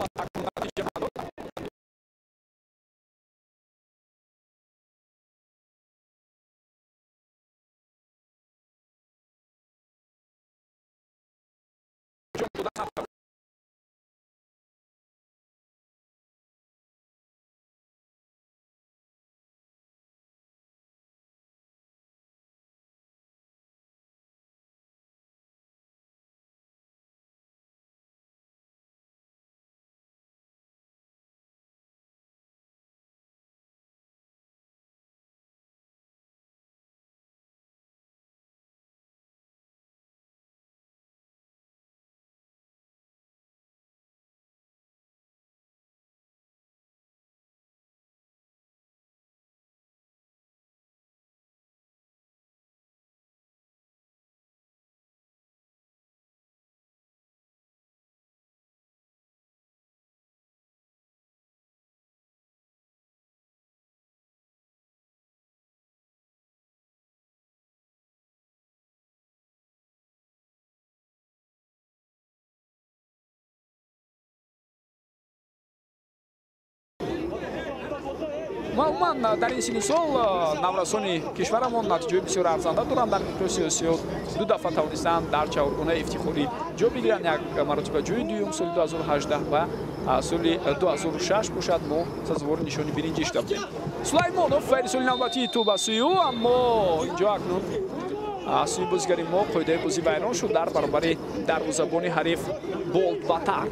Натиҷа надод. Умуман дар ин синни сол наврасони кишварамон натиҷаҳои бисёр арзанда доранд. Дар миқёси Осиё ду дафъа тавонистанд дар чаҳоргонаи ифтихорӣ ҷо бигиранд. Як маротиба ҷои дуюм соли 2018 ва соли 2006 бошад мо сазовори нишони биринҷӣ шуда будем. Сулаймонов ва ирсоли навбатии тӯб ба сӯи ӯ, аммо инҷо акнун аз сӯи бозигари мо қоидаи бозӣ вайрон шуд дар баробари дарвозабони ҳариф Болдбатар.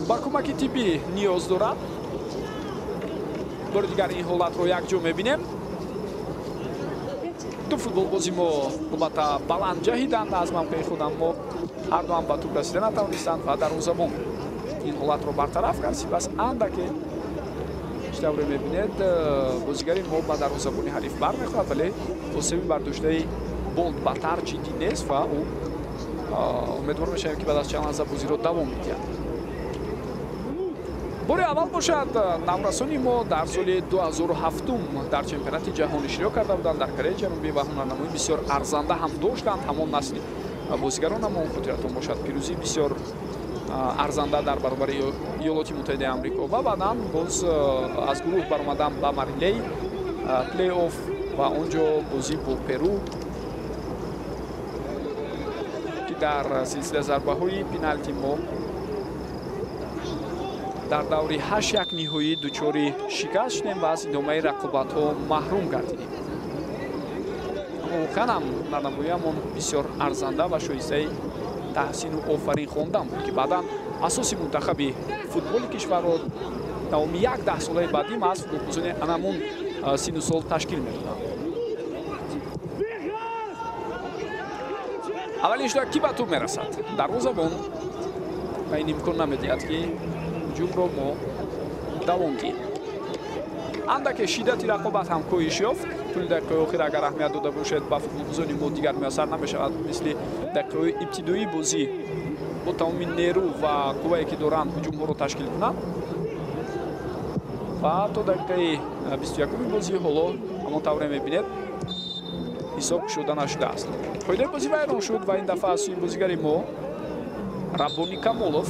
Ба кӯмаки тиббӣ ниёз дорад. Бори дигар ин ҳолатро якҷо мебинем. Ду футболбози мо албатта баланд ҷаҳиданд аз мавқеи худ, аммо ҳар дуам ба тӯб расида натавонистанд ва дарвозабон ин ҳолатро бартараф кард. Сипас андаке чӣ тавре мебинед, бозигари мо ба дарвозабони ҳариф бармехӯрад, вале осеби бардоштаи Болдбатар ҷиддӣ нест ва ӯ умедвор мешавем, ки баъд аз чанд лаҳза бозиро давом медиҳад. Бори аввал бошад наврасони мо дар соли 2007 дар чемпионати ҷаҳон иштирок карда буданд дар Кореяи Ҷанубӣ ва ҳунарнамоии бисёр арзанда ҳам доштанд. Ҳамон насли бозигарон ҳамон хотиратон бошад, пирӯзии бисёр арзанда дар баробари Иёлоти Муттаҳидаи Амрико ва баъдан боз аз гурӯҳ баромадан ба марҳилаи плей-офф ва он ҷо бозӣ бо Перу, ки дар силсила зарбаҳои пеналти мо дар даври 8-1 ниҳоӣ дучори шикаст шудем ва аз идомаи рақобатҳо маҳрум гардидем. Аммо воқеан ҳам ҳунарнамоиамон бисёр арзанда ва шоистаи таҳсину офарин хондан буд, ки баъдан асоси мунтахаби футболи кишварро давоми як даҳсолаи баъдӣ маҳз футболбозони анамун синну сол ташкил медоданд. Аввалин шуда ки ба тӯб мерасад? Дарвозабон ва ин имкон намедиҳад, ки ҳуҷумро мо давом диҳем. Андаке шиддати рақобат ҳам коҳиш ёфт. Тӯли дақиқаҳои охир агар аҳамият дода бошед ба футболбозони мо дигар муяссар намешавад, мисли дақиқаҳои ибтидоии бозӣ бо тамоми нерӯ ва қуввае ки доранд ҳуҷумҳоро ташкил кунанд. Ва то дақиқаи 21-уми бозӣ ҳоло ҳамон тавре мебинед ҳисоб кушода нашудааст. Қоидаи бозӣ вайрон шуд ва ин дафъа аз сӯи бозигари мо Раббони Камолов.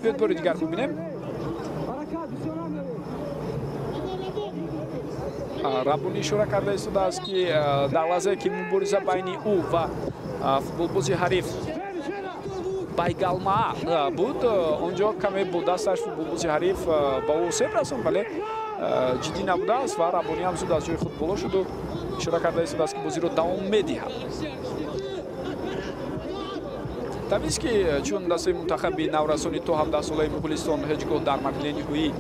Биёед бори дигар бубинем. Раббони ишора карда истодааст, ки дар лаҳзае ки мубориза байни ӯ ва футболбози ҳариф Байгалмаа буд, он ҷо каме бо дасташ футболбози ҳариф ба ӯ осеб расонд, вале ҷиддӣ набудааст ва Раббонӣ ҳам зуд аз ҷои худ боло шуду ишора карда истодааст, ки бозиро давом медиҳад. Табиист, ки чун дастаи мунтахаби наврасони то 17-солаи Муғулистон ҳеҷ гоҳ дар марҳилаи ниҳоии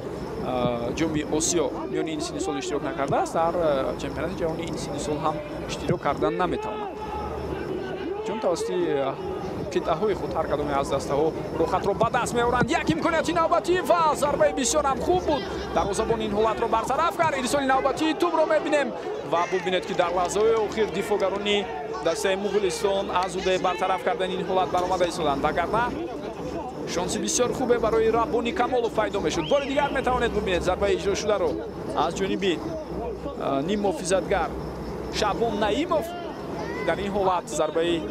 ҷоми Осиё миёни ин синни сол иштирок накардааст, дар чемпионати ҷаҳонии ин синни сол ҳам иштирок кардан наметавонад, чун тавассути қитъаҳои худ ҳар кадоме аз дастаҳо рӯхатро ба даст меоранд. Як имконияти навбатӣ ва зарбаи бисёр ҳам хуб буд. Дарвозабон ин ҳолатро бартараф кард. Ирсоли навбатии тӯбро мебинем ва бубинед, ки дар лаҳзаҳои охир дифоъгарони дастаи Муғулистон аз ӯдаи бартараф кардани ин ҳолат баромада истоданд, вагарна Шонси бисёр хубе барои Раббони Камолов пайдо мешуд. Бори дигар метавонед бубинед зарбаи иҷро шударо аз ҷониби ним муҳофизатгар Шаъбон Наимов. Дар ин ҳолат зарбаи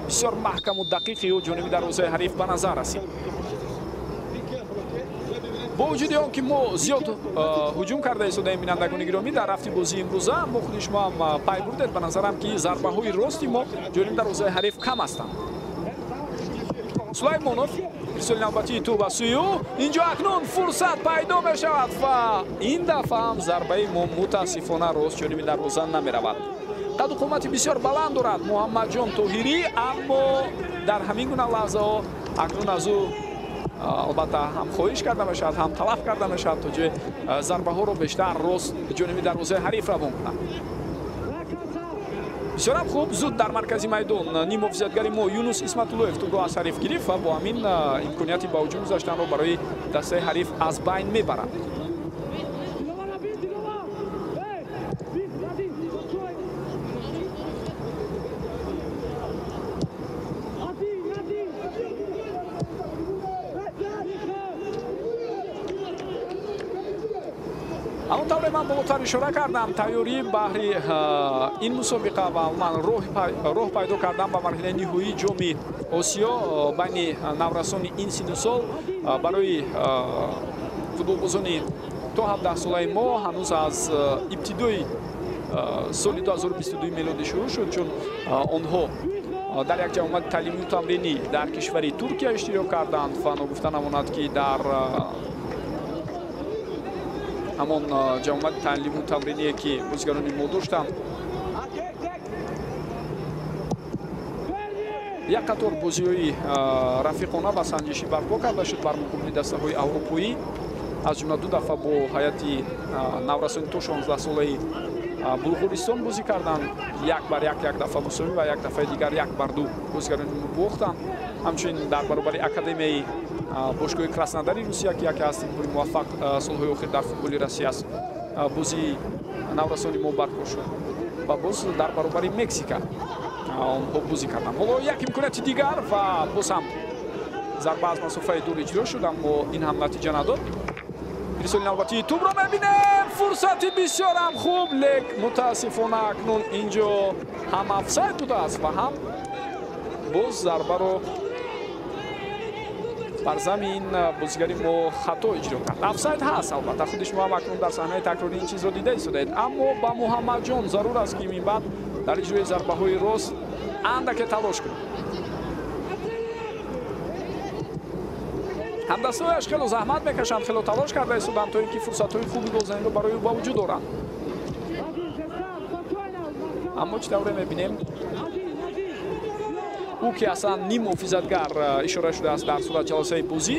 бисёр маҳкаму дақиқи ӯ ҷониби дарвозаи ҳариф ба назар расид. Бо вуҷуди он ки мо зиёд ҳуҷум карда истодаем, бинандагони гиромӣ, дар рафти бозии имрӯза, аммо худи шумо ҳам пай бурдед, ба назарам ки зарбаҳои рости мо ҷониби дарвозаи ҳариф кам ҳастанд. Сулаймонов, ирсоли навбатии тӯб ба сӯи ӯ. Инҷо акнун фурсат пайдо мешавад ва ин дафъа ҳам зарбаи мо мутаассифона рост ҷониби дарвоза намеравад. Қаду қомати бисёр баланд дорад Муҳаммадҷон Тоҳирӣ, аммо дар ҳамин гуна лаҳзаҳо акнун аз ӯ албатта ҳам хоҳиш карда мешавад, ҳам талаб карда мешавад, то ҷои зарбаҳоро бештар рост ҷониби дарвозаи ҳариф равон кунад. Бисёрам хуб, зуд дар маркази майдон ним муҳофизатгари мо Юнус Исматуллоев тӯбро аз ҳариф гирифт ва бо ҳамин имконияти ба ҳуҷум гузаштанро барои дастаи ҳариф аз байн мебарад. Ҳамон тавре ман болотар ишора кардам, тайёрӣ баҳри ин мусобиқа ва ман роҳ пайдо кардам ба марҳилаи ниҳоии ҷоми Осиё байни наврасони ин синну сол барои футболбозони то 17 солаи мо ҳанӯз аз ибтидои соли 2022 мелодӣ шурӯъ шуд, чун онҳо дар як ҷамъомади таълимию тамринӣ дар кишвари Туркия иштирок карданд ва ногуфта намонад, ки дар ҳамон ҷамъомади таълиму тамриние, ки бозигарони мо доштанд, як қатор бозиҳои рафиқона ва санҷишӣ барпо карда шуд бар муқобили дастаҳои аврупоӣ, аз ҷумла ду дафъа бо ҳайати наврасони то 16 солаи Булғористон бозӣ карданд, 1 бар 1, як дафъа мусовӣ ва як дафъаи дигар 1 бар 2 бозигарони мо бохтанд. Ҳамчунин дар баробари академияи бошгоҳи Краснодари Русия, ки яке аз тимҳои муваффақ солҳои охир дар футболи Россия аст, бозии наврасони мо барпо шуд ва боз дар баробари Мексика онҳо бозӣ карданд. Ҳоло як имконияти дигар ва боз ҳам зарба аз масофаи дур иҷро шуд, аммо ин ҳам натиҷа надод. Ирсоли навбатии тӯбро мебинем, фурсати бисёрам хуб, лек мутаассифона акнун инҷо ҳам офсайд будааст ва ҳам боз зарбаро бар замин бозигари мо хато иҷро кард. Офсайд ҳаст, албатта, худи шумо ҳам акнун дар саҳнаи такрорӣ ин чизро дида истодаед, аммо ба Муҳаммадҷон зарур аст, ки минбаъд дар иҷрои зарбаҳои рост андаке талош кунад. Ҳамдастаҳояш хело заҳмат мекашанд, хело талош карда истоданд, то ин ки фурсатҳои хуби голзаниро барои ӯ ба вуҷуд оранд, аммо чӣ тавре мебинем, ӯ ки аслан ним муҳофизатгар ишора шудааст дар суратҷаласаи бозӣ,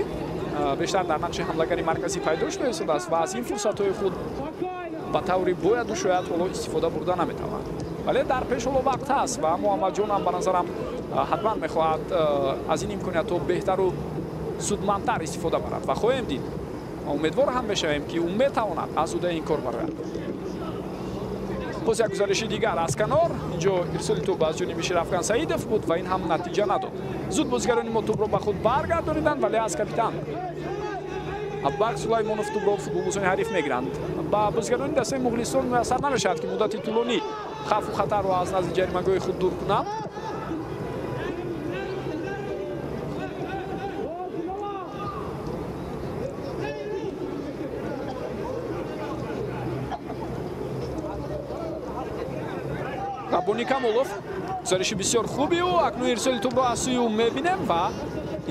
бештар дар нақши ҳамлагари марказӣ пайдо шуда истодааст ва аз ин фурсатҳои худ ба таври бояду шояд ҳоло истифода бурда наметавонад. Вале дар пеш ҳоло вақт ҳаст ва Муҳаммадҷон ҳам ба назарам ҳатман мехоҳад аз ин имкониятҳо беҳтару судмандтар истифода барад ва хоҳем дид, умедвор ҳам мешавем, ки ӯ метавонад аз уҳдаи ин кор барояд. Боз як гузариши дигар аз канор, инҷо ирсоли тӯб аз ҷониби Шерафган Саидов буд ва ин ҳам натиҷа надод. Зуд бозигарони мо тӯбро ба худ баргардониданд, вале аз капитан Абубакр Сулаймонов тӯбро футболбозони ҳариф мегиранд. Ба бозигарони дастаи мухлисон муяссар намешавад, ки муддати тӯлонӣ хавфу хатарро аз назди ҷаримагоҳи худ дур кунанд. Раббони Камолов, гузариши бисёр хуби ӯ, акнун ирсоли тӯбро аз сӯи ӯ мебинем ва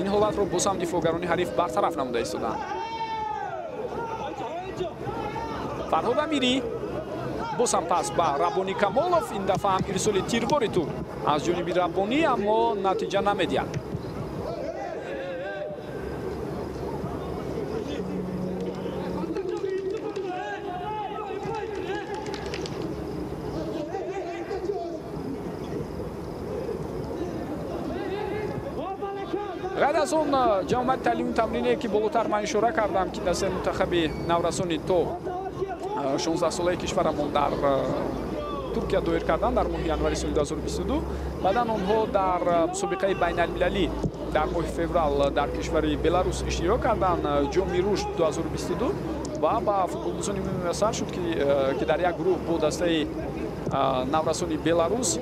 ин ҳолатро боз ҳам дифоъгарони ҳариф бартараф намуда истоданд. Фарҳод Амирӣ, боз ҳам пас ба Раббони Камолов, ин дафъа ҳам ирсоли тирвори тӯб аз ҷониби Раббонӣ, аммо натиҷа намедиҳад. Ғайр аз он, ҷамъомади таълиму тамрине, ки болотар ман ишора кардам, ки дастаи мунтахаби наврасони то 16 солаи кишварамон дар Туркия доир карданд дар моҳи январи соли 2022, баъдан онҳо дар мусобиқаи байналмилалӣ Дар моҳи феврал дар кишвари Беларус иштирок карданд Ҷоми рушд 2022 ва ба футболбозони муяссар шуд, ки дар як гурӯҳ бо дастаи наврасони Беларус,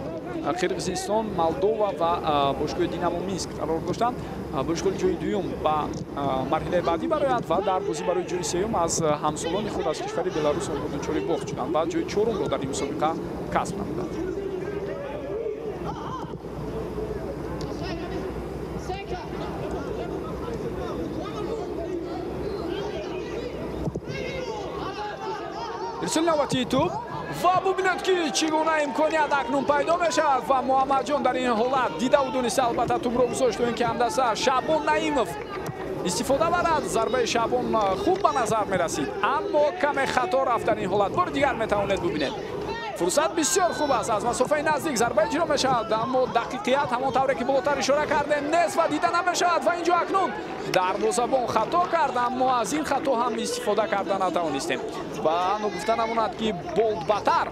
Қирғизистон, Молдова ва бошгоҳи Динамо Минск қарор доштанд. Бошгоҳи ҷои дуюм ба марҳилаи баъдӣ бароянд ва дар бозӣ барои ҷои сеюм аз ҳамсолони худ аз кишвари Беларус онҳо дучори бохт шуданд ва ҷои чорумро дар ин мусобиқа касб намуданд. Ирсоли навбатии тӯб ва бубинед, ки чӣ гуна имконият акнун пайдо мешавад ва Муҳаммадҷон дар ин ҳолат дидаву дониста албатта тӯбро гузошт, то ин ки ҳамдаста Шаъбон Наимов истифода барад. Зарбаи Шаъбон хуб ба назар мерасид, аммо каме хато рафт дар ин ҳолат. Бори дигар метавонед бубинед. Фурсат бисёр хуб аст, аз масофаи наздик зарба иҷро мешавад, аммо дақиқият ҳамон тавре ки болотар ишора кардем нест ва дида намешавад ва инҷо акнун дарвозабон хато кард, аммо аз ин хато ҳам истифода карда натавонистем. Ва ногуфта намонад, ки Болдбатар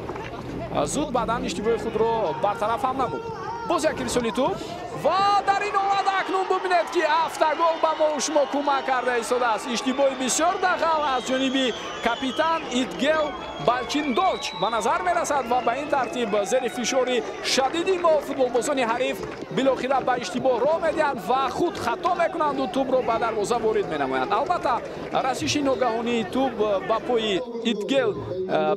зуд баъдан иштибоҳи худро бартараф ҳам набуд. Боз як ирсоли тӯб ва дар ин ҳолат акнун бубинед, ки автогол ба мо шумо кӯмак карда истодааст. Иштибоҳи бисёр дағал аз ҷониби капитан Итгел Балчиндорч ба назар мерасад ва ба ин тартиб зери фишори шадиди мо футболбозони ҳариф билохира ба иштибоҳ роҳ медиҳанд ва худ хато мекунанду тӯбро ба дарвоза ворид менамоянд. Албатта, расиши ногаҳонии тӯб ба пои Итгел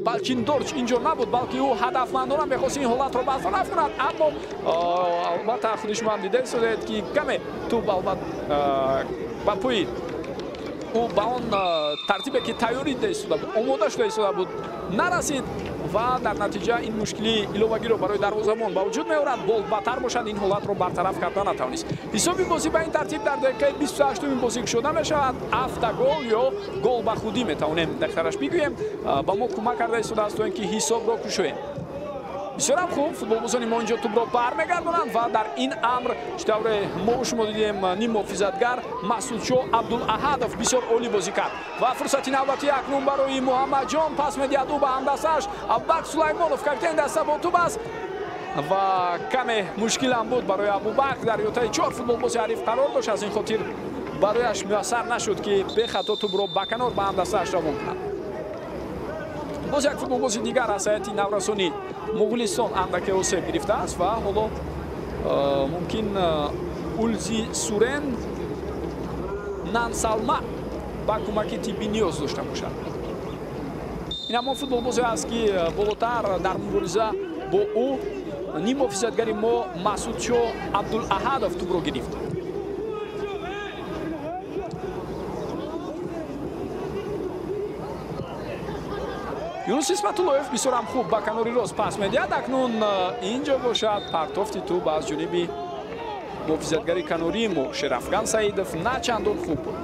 Балчиндорч инҷо набуд, балки ӯ ҳадафмандона мехост ин ҳолатро бартараф кунад, аммо албатта худи шумо ҳам дида истодед, ки каме тӯб албатта ба пои ӯ ба он тартибе ки тайёрӣ дида истода буд, омода шуда истода буд, нарасид ва дар натиҷа ин мушкилии иловагиро барои дарвозабон ба вуҷуд меорад. Болдбатар бошад, ин ҳолатро бартараф карда натавонист. Ҳисоби бозӣ ба ин тартиб дар дақиқаи 28-уми бозӣ кушода мешавад. Автогол ё гол ба худӣ метавонем дақиқтараш бигӯем, ба мо кӯмак карда истодааст, то ин ки ҳисобро кушоем. Бисёрам хуб футболбозони мо инҷо тӯбро бармегардонанд ва дар ин амр чӣ тавре мо шумо дидем, ним муҳофизатгар Масудшо Абдулаҳадов бисёр олӣ бозӣ кард ва фурсати навбатӣ акнун барои Муҳаммадҷон. Пас медиҳад ӯ ба ҳамдастааш Абубакр Сулаймонов, капитани даста бо тӯб аст ва каме мушкилам буд барои Абубакр, дар иҳотаи 4 футболбози ҳариф қарор дошт, аз ин хотир барояш муяссар нашуд, ки бехато тӯбро ба канор ба ҳамдастааш равон кунад. Боз як футболбози дигар аз ҳайати наврасони Муғулистон андаке осеб гирифтааст ва ҳоло мумкин Улзи Сурен Нансалма ба кӯмаки тиббӣ ниёз дошта бошад. Ин ҳамон футболбозе аст, ки болотар дар мубориза бо ӯ ним муҳофизатгари мо Масудшо Абдулаҳадов тӯбро гирифт. Юнус Исматуллоев бисёрам хуб ба канори рост пас медиҳад. Акнун инҷо бошад партофти тӯб аз ҷониби муҳофизатгари канории мо Шерафган Саидов на чандон хуб буд.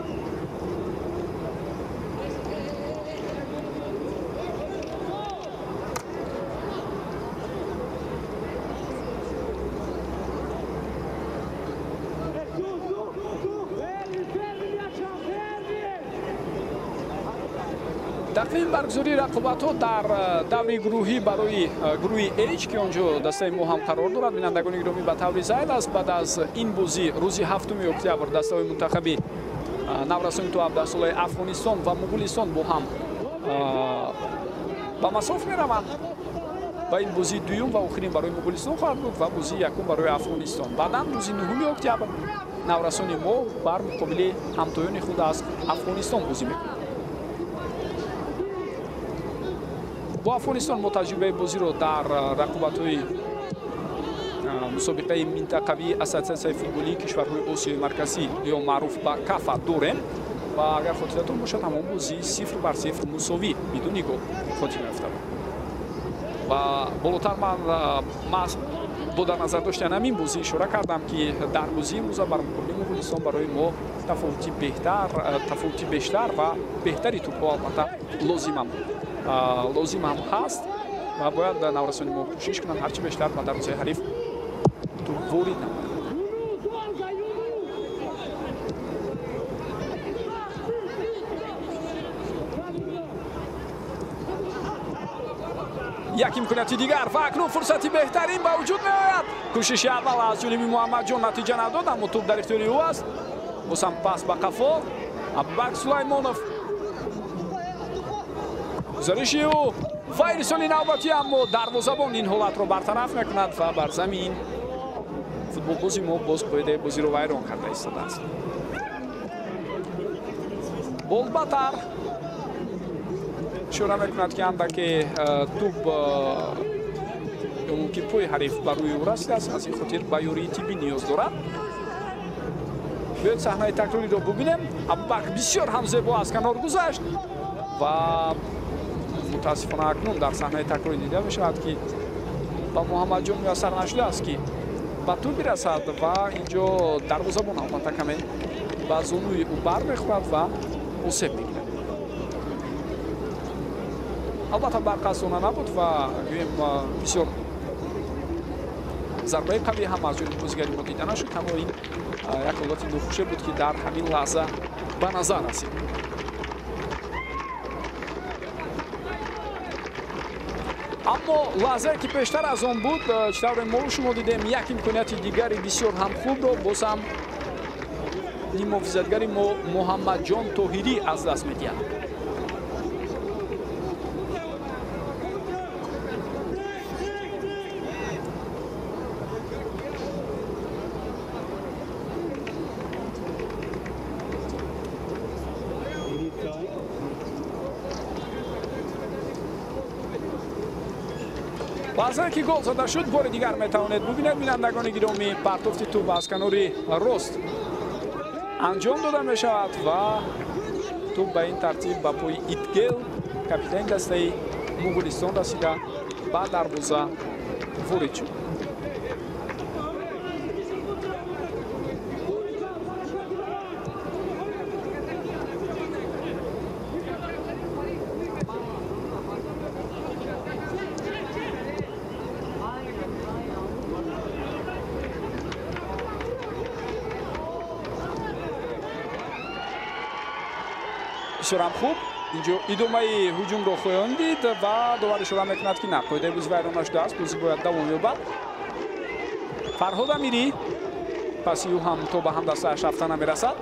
Тақвими баргузории рақобатҳо дар даври гурӯҳӣ барои гурӯҳи H, ки он ҷо дастаи мо ҳам қарор дорад, бинандагони гиромӣ, ба таври зайд аст. Баъд аз ин бозӣ рӯзи 7 октябр дастаҳои мунтахаби наврасони то 17-солаи Афғонистон ва Муғулистон бо ҳам ба масоф мераванд ва ин бозии дуюм ва охирин барои Муғулистон хоҳад буд ва бозии якум барои Афғонистон. Баъдан рӯзи 9 октябр наврасони мо бар муқобили ҳамтоёни худ аз Афғонистон бозӣ мекунанд. Бо Афғонистон мо таҷрибаи бозиро дар рақобатҳои мусобиқаи минтақавии Ассотсиатсияи футболии кишварҳои Осиёи Марказӣ ё маъруф ба КАФА дорем ва агар хотиратон бошад, ҳамон бозӣ 0-0 мусовӣ бидуни гол хотима ёфта буд. Ва болотар ман бо дар назар доштан ҳамин бозӣ ишора кардам, ки дар бозии имрӯза бар муқобили Муғулистон барои мо тафовути бештар ва беҳтари тӯбҳо албатта лозим ҳам ҳаст ва бояд наврасони мо кӯшиш кунанд ҳарчи бештар ба дарвозаи ҳариф тӯб ворид намоянд. Як имконияти дигар ва акнун фурсати беҳтарин ба вуҷуд меояд. Кӯшиши аввал аз ҷониби Муҳаммадҷон натиҷа надод, аммо тӯб дар ихтиёри ӯ аст. Боз ҳам пас ба қафо. Абубакр Сулаймонов. Гузариши ӯ ва ирсоли навбатӣ, аммо дарвозабон ин ҳолатро бартараф мекунад ва бар замин футболбози мо боз қоидаи бозиро вайрон карда истодааст. Болбатар ишора мекунад, ки андаке тӯб ё мумкин пои ҳариф ба рӯи ӯ расидааст, аз ин хотир ба ёрии тиббӣ ниёз дорад. Биёед саҳнаи такрориро бубинем. Абубакр бисёр ҳам зебо аз канор гузашт ва мутаассифона акнун дар саҳнаи такрорӣ дида мешавад, ки ба Муҳаммадҷон муяссар нашудааст, ки ба тӯб бирасад ва инҷо дарвозабон албатта каме ба зонуи ӯ бармехӯрад ва осеб мегирад. Албатта барқасдона набуд ва гӯем бисёр зарбаи қавӣ ҳам аз ҷониби бозигари мо дида нашуд, аммо ин як ҳолати нохуше буд, ки дар ҳамин лаҳза ба назар расид. Аммо лаҳзае ки пештар аз он буд, чӣ тавре мо шумо дидем, як имконияти дигари бисёр ҳам хубро боз ҳам ниммуҳофизатгари мо Муҳаммадҷон Тоҳирӣ аз даст медиҳад. Лаҳзае ки гол зада шуд, бори дигар метавонед бубинед, бинандагони гиромӣ, партофти тӯб аз канори рост анҷом дода мешавад ва тӯб ба ин тартиб ба пои Итгел, капитани дастаи Муғулистон расида ба дарвоза ворид шуд. Бисёрам хуб, инҷо идомаи ҳуҷумро хоҳем дид ва довар ишора мекунад, ки на, қоидаи бозӣ вайрон нашудааст, бозӣ бояд давом ёбад. Фарҳод Амирӣ паси ӯ ҳам то ба ҳамдастааш рафта намерасад.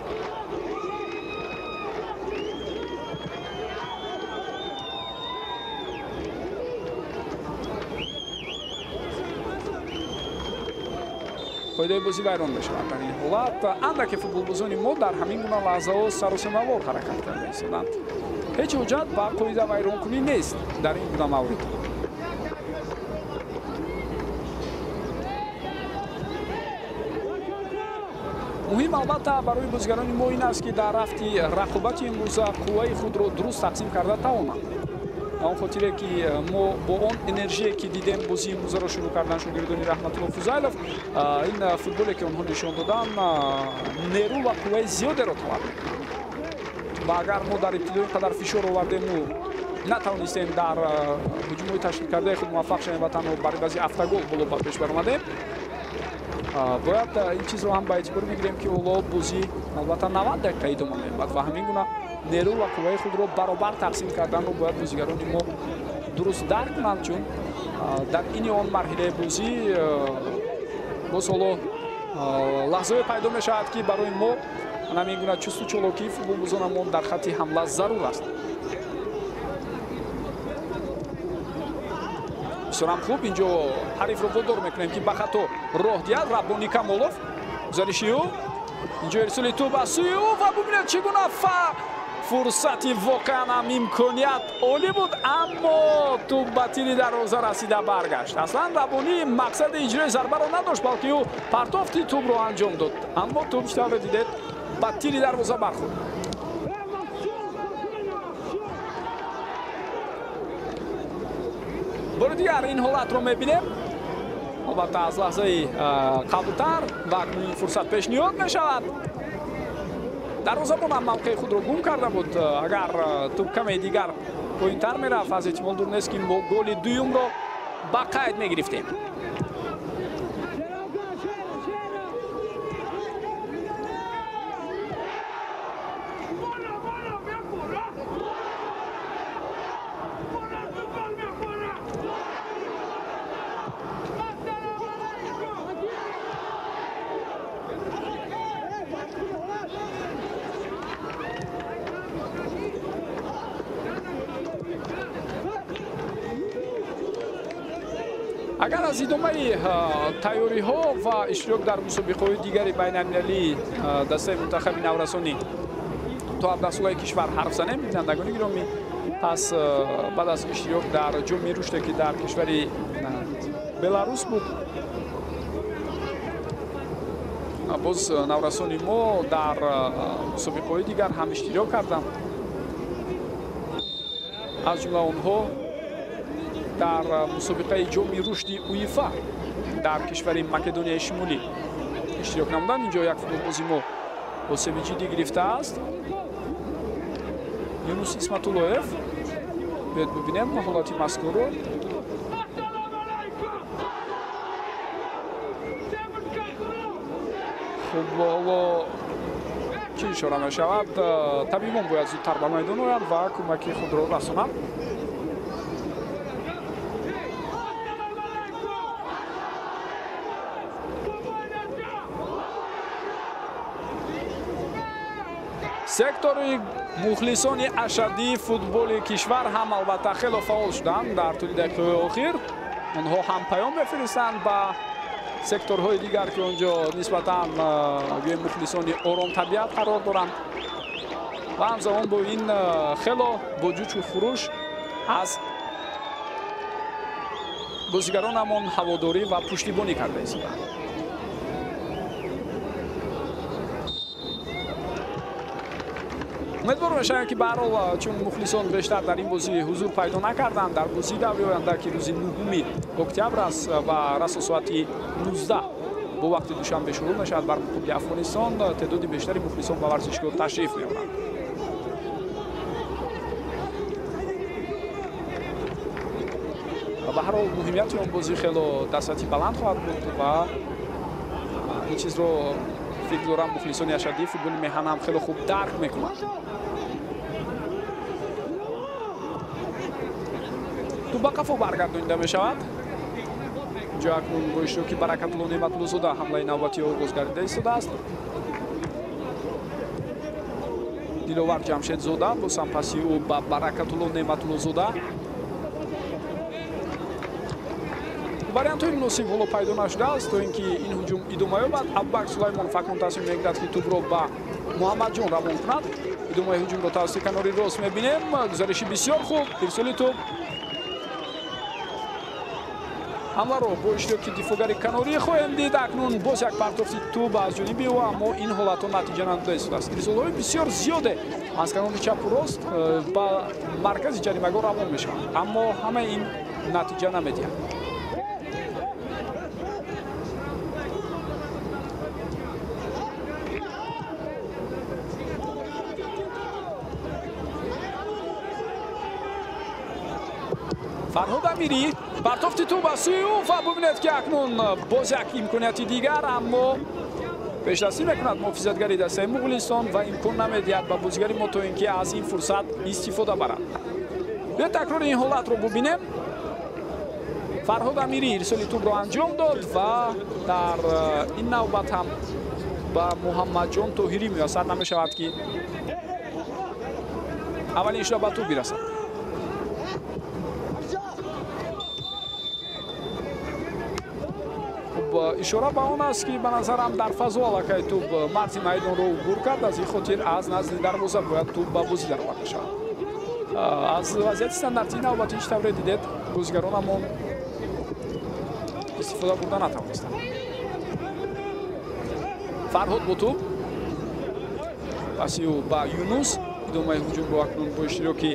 Қоидаи бозӣ вайрон мешавад дар ин ҳолат. Андаке футболбозони мо дар ҳамин гуна лаҳзаҳо саросемавор ҳаракат карда истоданд. Ҳеҷ ҳуҷҷат ба қоида вайронкунӣ нест дар ин гуна маврид. Муҳим албатта барои бозигарони мо ин аст, ки дар рафти рақобати имрӯза қувваи худро дуруст тақсим карда тавонанд. Ба он хотире ки мо бо он энержие ки дидем бозии имрӯзаро шурӯъ кардан шогирдони Раҳматулло Фузайлов, ин футболе ки онҳо нишон доданд нерӯ ва қувваи зиёдеро талаб мекунад. Ва агар мо дар ибтидо ин қадар фишор овардему натавонистем дар ҳуҷумҳои ташкилкардаи худ муваффақ шавем ва танҳо бар ивази автогол боло ба пеш баромадем, бояд ин чизро ҳам ба эътибор бигирем, ки ҳоло бозӣ албатта 90 дақиқа идома меёбад ва ҳамин гуна нерӯ ва қувваи худро баробар тақсим карданро бояд бозигарони мо дуруст дарк кунанд, чун дар ини он марҳилаи бозӣ боз ҳоло лаҳзае пайдо мешавад, ки барои мо ҳамин гуна чусту чолокии футболбозонамон дар хатти ҳамла зарур аст. Бисёрам хуб, инҷо ҳарифро водор мекунем, ки ба хато роҳ диҳад. Раббонӣ Камолов, гузариши ӯ, инҷо ирсоли тӯб аз сӯи ӯ ва бубинед чӣ гуна фурсати воқеан ҳам имконият олӣ буд, аммо тӯб ба тири дарвоза расида баргашт. Аслан Раббонӣ мақсади иҷрои зарбаро надошт, балки ӯ партофти тӯбро анҷом дод, аммо тӯб чӣ тавре дидед ба тири дарвоза бархӯрд. Бори дигар ин ҳолатро мебинем. Албатта аз лаҳзаи қаблтар ва акнун ин фурсат пешниҳод мешавад. Дарвозабон ҳам мавқеи худро гум карда буд. Агар тӯб каме дигар поинтар мерафт, аз эҳтимол дур нест, ки мо голи дуюмро ба қайд мегирифтем. Агар аз идомаи тайёриҳо ва иштирок дар мусобиқаҳои дигари байналмилалии дастаи мунтахаби наврасони то 17-солаи кишвар ҳарф занем, бинандагони гиромӣ, пас баъд аз иштирок дар ҷоми рушде, ки дар кишвари Беларус буд, боз наврасони мо дар мусобиқаҳои дигар ҳам иштирок карданд. Аз ҷумла онҳо дар мусобиқаи ҷоми рушди УЕФА дар кишвари Македонияи Шимолӣ иштирок намуданд. Инҷо як футболбози мо осеби ҷиддӣ гирифтааст. Юнус Исматуллоев. Биёед бибинем ҳолати мазкурро. Хуб, ҳоло чӣ ишора мешавад? Табибон бояд зудтар ба майдон оянд ва кӯмаки худро расонанд. Сектори мухлисони ашаддии футболи кишвар ҳам албатта хело фаъол шуданд дар тӯли дақиқаҳои охир. Онҳо ҳам паём мефиристанд ба секторҳои дигар, ки он ҷо нисбатан гӯем мухлисони оромтабиат қарор доранд, ва ҳамзамон бо ин хело бо ҷӯчу хуруш аз бозигаронамон ҳаводорӣ ва пуштибонӣ карда истоданд. Умедвор мешавем, ки ба ҳар ҳол чун мухлисон бештар дар ин бозӣ ҳузур пайдо накарданд, дар бозии даври оянда, ки рӯзи 9 октябр аст ва расо соати 19 бо вақти Душанбе шурӯъ мешавад бар муқобили Афғонистон, теъдоди бештари мухлисон ба варзишгоҳ ташриф меоранд. Ба ҳар ҳол муҳимияти он бозӣ хело дар сатҳи баланд хоҳад буд ва ин чизро фикр дорам мухлисони ашаддии футболи меҳан ҳам хело хуб дарк мекунанд. Тӯб ба қафо баргардонида мешавад. Инҷо акнун бо иштироки Баракатулло Неъматуллозода ҳамлаи навбатӣ оғоз гардида истодааст. Диловар Ҷамшедзода бо сампаси ӯ ба Баракатулло Неъматуллозода. Вариантҳои муносиб ҳоло пайдо нашудааст, то ин ки ин ҳуҷум идома ёбад. Абубакр Сулаймонов акнун тасмим мегирад, ки тӯбро ба Муҳаммадҷон равон кунад. Идомаи ҳуҷумро тавассути канори рост мебинем. Гузариши бисёр хуб, ирсоли тӯб. Ҳамларо бо иштироки дифоъгари канорӣ хоҳем дид. Акнун боз як партофти тӯб аз ҷониби ӯ, аммо ин ҳолатҳо натиҷа надода истодааст. Ирсолҳои бисёр зиёде аз канори чапу рост ба маркази ҷаримагоҳ равон мешаванд, аммо ҳамаи ин натиҷа намедиҳад. Фарҳод Амирӣ партофти тӯб аз сӯи ӯ ва бубинед, ки акнун боз як имконияти дигар, аммо пешдастӣ мекунад муҳофизатгари дастаи Муғулистон ва имкон намедиҳад ба бозигари мо то ин ки аз ин фурсат истифода барад. Биёед такрори ин ҳолатро бубинем. Фарҳод Амирӣ ирсоли тӯбро анҷом дод ва дар ин навбат ҳам ба Муҳаммадҷон Тоҳирӣ муяссар намешавад, ки аввалин шуда ба тӯб бирасад. Ишора ба он аст, ки ба назарам дар фазо аллакай тӯб марзи майдонро убур кард. Аз ин хотир аз назди дарвоза бояд тӯб ба бозӣ дароварда шавад. Аз вазъияти стандартии навбатӣ чӣ тавре дидед, бозигаронамон истифода бурда натавонистанд. Фарҳод бо тӯб, паси ӯ ба Юнус. Идомаи ҳуҷумро акнун бо иштироки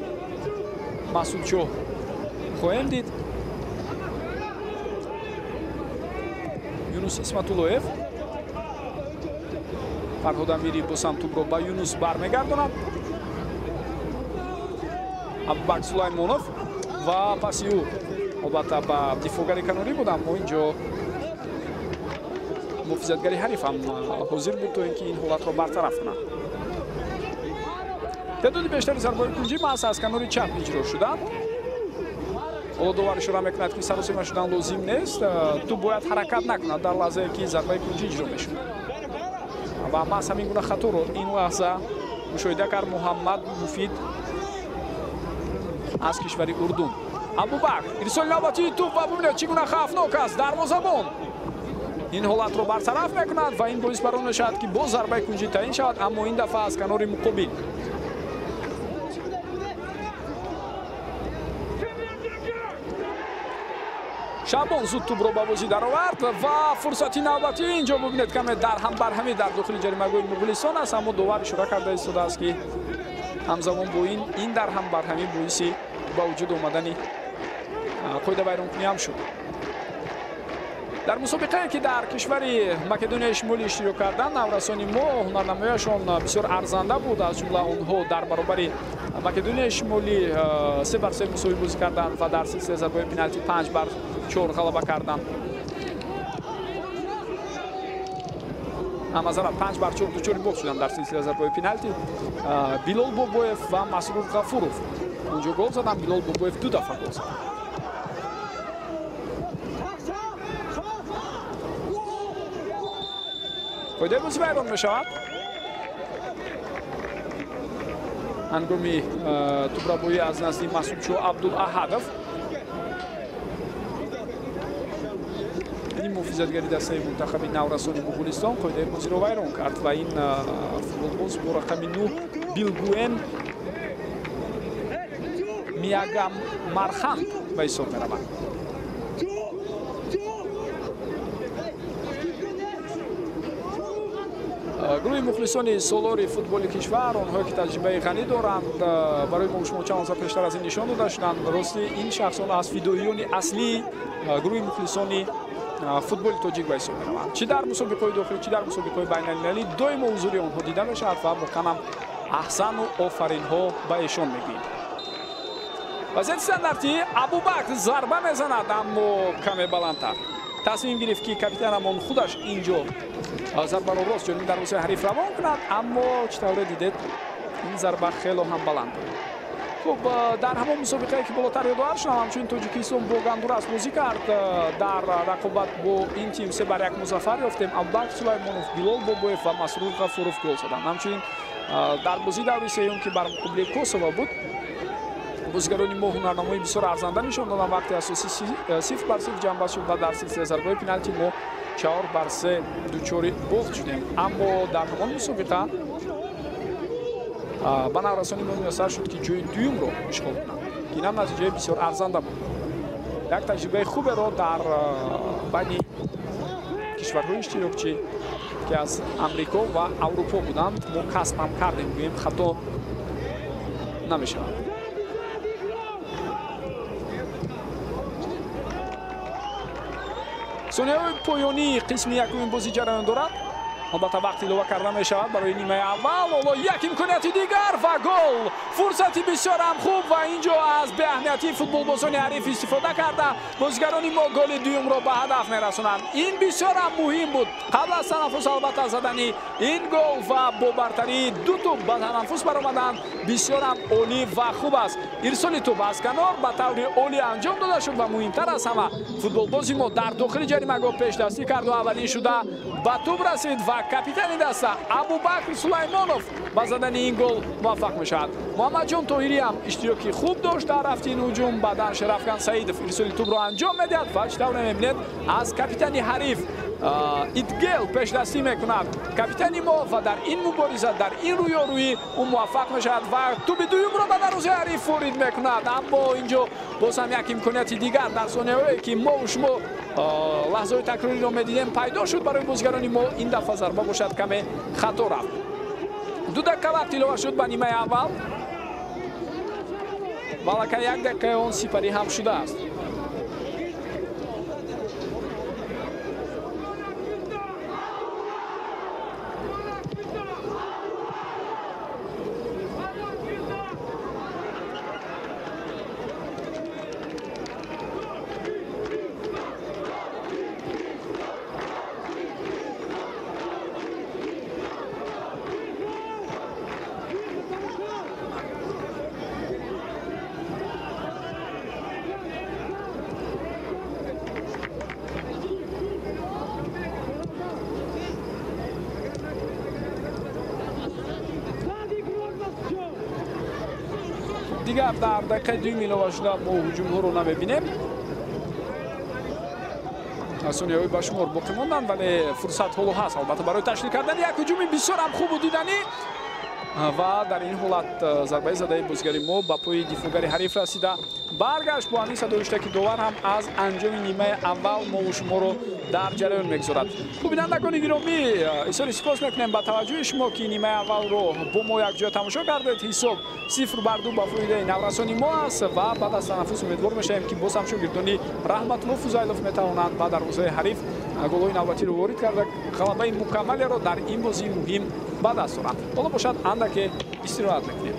Масудшоҳ хоҳем дид. Юнус Исматуллоев. Фарҳод Амирӣ бо сам тӯбро ба Юнус бармегардонад. Абубакр Сулаймонов ва паси ӯ албатта ба дифоъгари канорӣ буд, аммо инҷо муҳофизатгари ҳариф ҳам ҳозир буд, то ин ки ин ҳолатро бартараф кунад. Теъдоди бештари зарбаҳои кунҷӣ маҳз аз канори чап иҷро шуданд. Ҳоло довар ишора мекунад, ки саросима шудан лозим нест, тӯб бояд ҳаракат накунад дар лаҳзае, ки зарбаи кунҷӣ иҷро мешуд. Ва маҳз ҳамин гуна хаторо ин лаҳза мушоҳида кард Муҳаммад Муфид аз кишвари Урдун. Абубакр ирсоли навбатии тӯб ва бубинед, чӣ гуна хавфнок аст. Дарвозабон ин ҳолатро бартараф мекунад ва ин боис бар он мешавад, ки боз зарбаи кунҷӣ таъин шавад, аммо ин дафъа аз канори муқобил. Шабон зуд тӯбро ба бозӣ даровард ва фурсати навбатӣ инҷо бубинед, каме дарҳам барҳамӣ дар дохили ҷаримагоҳи муғулистон аст, аммо довар ишора карда истодааст, ки ҳамзамон бо ин дарҳам барҳамӣ боиси ба вуҷуд омадани қоидавайронкунӣ ҳам шуд. Дар мусобиқае, ки дар кишвари Македонияи Шимолӣ иштирок карданд, наврасони мо ҳунарнамояшон бисёр арзанда буд. Аз ҷумла онҳо дар баробари Македонияи Шимолӣ 3-3 мусовӣ бозӣ карданд ва дар силсилаи зарбаҳои пеналти 5-4 ғалаба карданд. Амазара 5-4 дучори бохт шуданд дар силсилаи зарбаҳои пеналти. Билол Бобоев ва Масрур Ғафуров онҷо гол заданд. Билол Бобоев 2 дафъа гол зад. Қоидаи бозӣ вайрон мешавад. Ҳангоми тӯбрабоӣ аз назди Масудшо Абдулаҳадов, ин муҳофизатгари дастаи мунтахаби наврасони Муғулистон қоидаи бозиро вайрон кард ва ин футболбоз бо рақами 9 Билгуэн Миягам Марханд ба ҳисоб меравад. Гурӯҳи мухлисони солори футболи кишвар, онҳое ки таҷрибаи ғанӣ доранд, барои мо шумо чанд лаҳза пештар аз ин нишон дода шуданд. Рости ин шахсон аз фидоиёни аслии гурӯҳи мухлисони футболи тоҷик ба ҳисоб мераванд. Чӣ дар мусобиқаҳои дохилӣ, чӣ дар мусобиқаҳои байналмилалӣ доимо ҳузури онҳо дида мешавад ва воқеан ҳам аҳсану офаринҳо ба эшон мегӯем. Вазъияти стандартӣ, Абубакр зарба мезанад, аммо каме баландтар. Тасмим гирифт, ки капитанамон худаш инҷо зарбаро рост ҷониби дарвозаи ҳариф равон кунад, аммо чӣ тавре дидед, ин зарба хело ҳам баланд буд. Хуб, дар ҳамон мусобиқае, ки болотар ёдовар шудам, ҳамчунин Тоҷикистон бо Гондурас бозӣ кард. Дар рақобат бо ин тим 3-1 музаффар ёфтем. Абубакр Сулаймонов, Билол Бобоев ва Масрур Ғафуров гол заданд. Ҳамчунин дар бозии даври сеюм, ки бар муқобили Косово буд, бозигарони мо ҳунарнамои бисёр арзанда нишон доданд. Вақти асосӣ 0-0 ҷамъбаст шуд ва дар силсилаи зарбаҳои пеналти мо 4-3 дучори бохт шудем. Аммо дар ҳамон мусобиқа ба наврасони мо муяссар шуд, ки ҷои дуюмро ишғол кунанд, ки инам натиҷаи бисёр арзанда буд. Як таҷрибаи хуберо дар байни кишварҳои иштирокчӣ, ки аз Амрико ва Аврупо буданд, мо касб ҳам кардем, гӯем хато намешавад. Сонияҳои поёнии қисми якуми бозӣ ҷараён дорад. Албатта вақт илова карда мешавад барои нимаи аввал. Ҳоло як имконияти дигар ва гол. Фурсати бисёр ҳам хуб ва инҷо аз беаҳамиятии футболбозони ҳариф истифода карда бозигарони мо голи дуюмро ба ҳадаф мерасонанд. Ин бисёр ҳам муҳим буд. Қабл аз танаффус албатта задани ин гол ва бо бартарии 2 тӯб ба танаффус баромаданд бисёр ҳам олӣ ва хуб аст. Ирсоли тӯб аз канор ба таври олӣ анҷом дода шуд ва муҳимтар аз ҳама футболбози мо дар дохили ҷаримагоҳ пешдастӣ кард ва аввалин шуда ба тӯб расид ва капитани даста Абубакр Сулаймонов ба задани ин гол муваффақ мешавад. Муҳаммадҷон Тоҳирӣ ҳам иштироки хуб дошт дар рафти ин ҳуҷум. Баъдан Шерафкан Саидов ирсоли тӯбро анҷом медиҳад ва чӣ тавр мебинед, аз капитани ҳариф Идгел пешдастӣ мекунад капитани мо ва дар ин мубориза, дар ин рӯёрӯӣ ӯ муваффақ мешавад ва тӯби дуюмро ба дарвозаи ҳариф ворид мекунад. Аммо инҷо боз ҳам як имконияти дигар дар сонияҳое, ки мо шумо лаҳзаҳои такрориро медидем, пайдо шуд барои бозигарони мо. Ин дафъа зарба бошад каме хато рафт. 2 дақиқа вақт илова шуд ба нимаи аввал ва аллакай 1 дақиқаи он сипарӣ ҳам шудааст. Дигар дар дақиқаи дуюм илова шуда мо ҳуҷумҳоро намебинем. Сонияҳои ба шумор боқӣ монданд, вале фурсат ҳоло ҳаст албатта барои ташкил кардани як ҳуҷуми бисёр ҳам хубу диданӣ. Ва дар ин ҳолат зарбаи задаи бозигари мо ба пои дифоъгари ҳариф расида баргашт бо ҳамин садои ки довар ҳам аз анҷоми нимаи аввал мову шуморо дар ҷараён мегузорад. Хуб, бинандагони гиромӣ, изҳори сипос мекунем ба таваҷҷӯҳи шумо, ки нимаи аввалро бо мо якҷоя тамошо кардед. Ҳисоб 0-2 ба фоидаи наврасони мо аст ва баъд аз танаффус умедвор мешавем, ки боз ҳам шогирдони Раҳматулло Фузайлов метавонанд ба дарвозаи ҳариф голҳои навбатиро ворид карда ғалабаи мукаммалеро дар ин бозии муҳим ба даст оранд. Ҳоло бошад андаке истироҳат мекунем.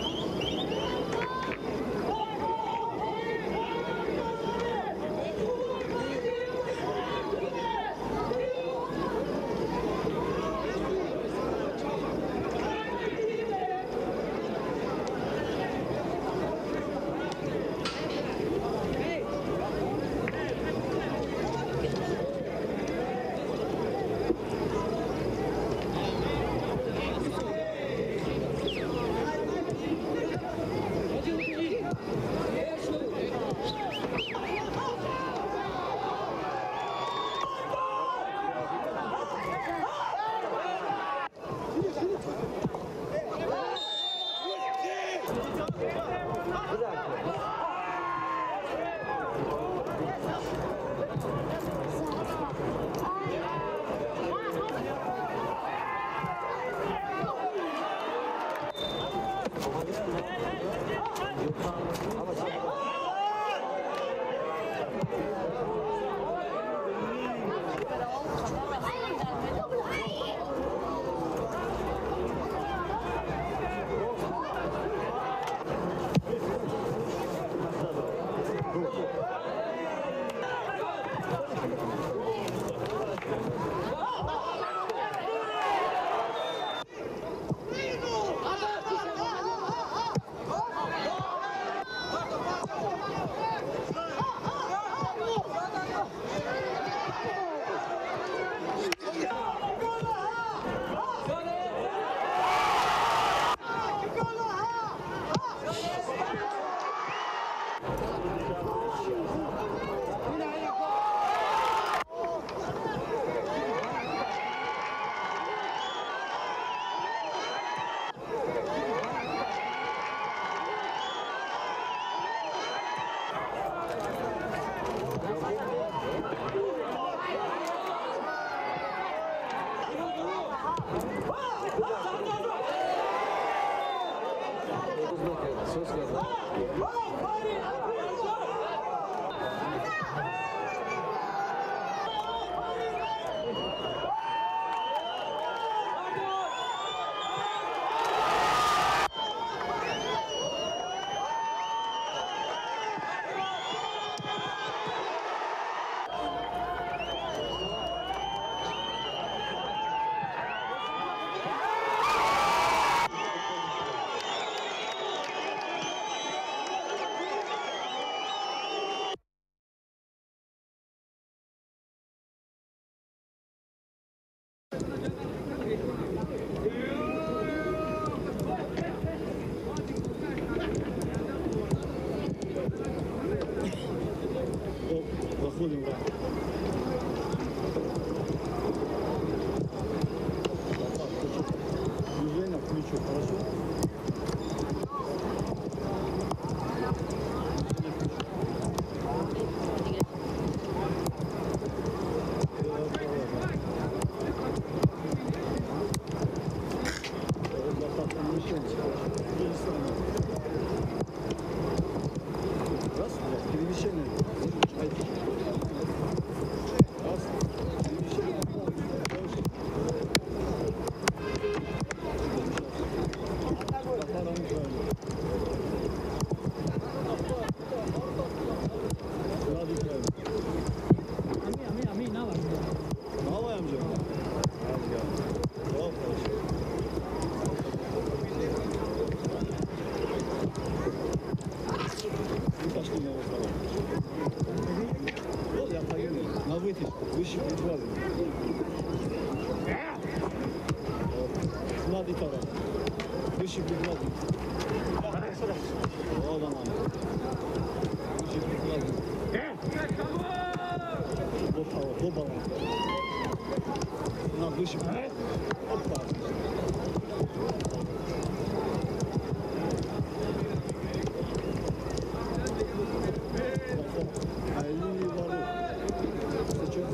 Опа.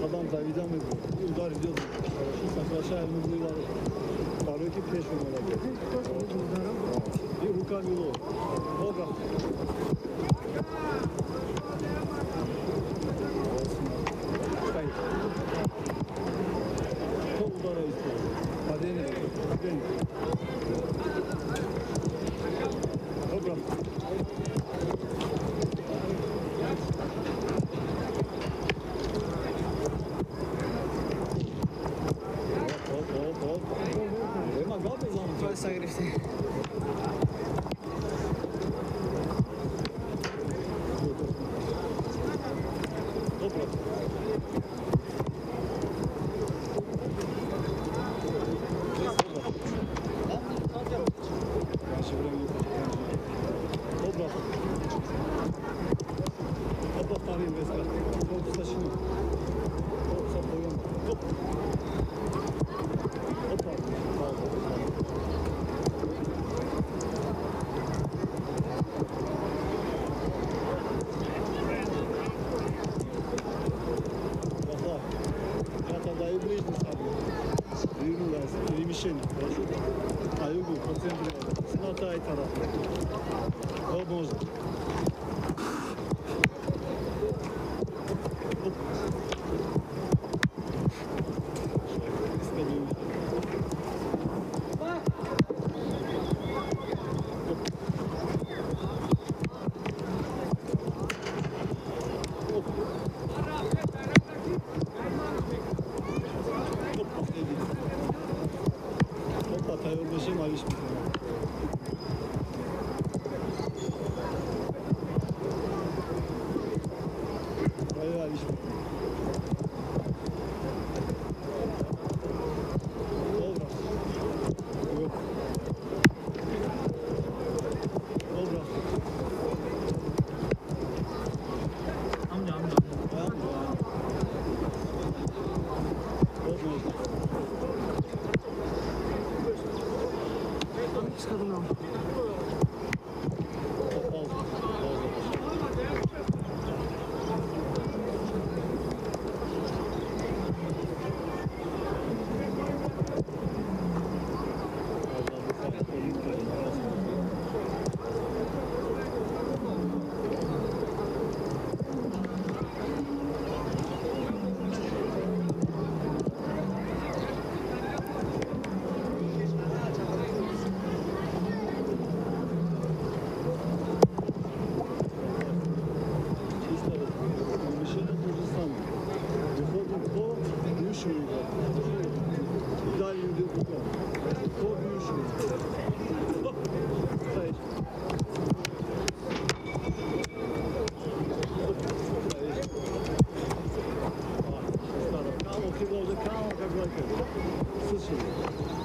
Қадам давида мебуд. Удар идёт. Хорошо, сокращаем углы ворот. Бароки пеш омада. И руками лов. Добро. То удара исполнил. Падение. Падение. Добро. Перемещение, хорошо? А югу по центру, снота и тараф. Вот можно. Оп.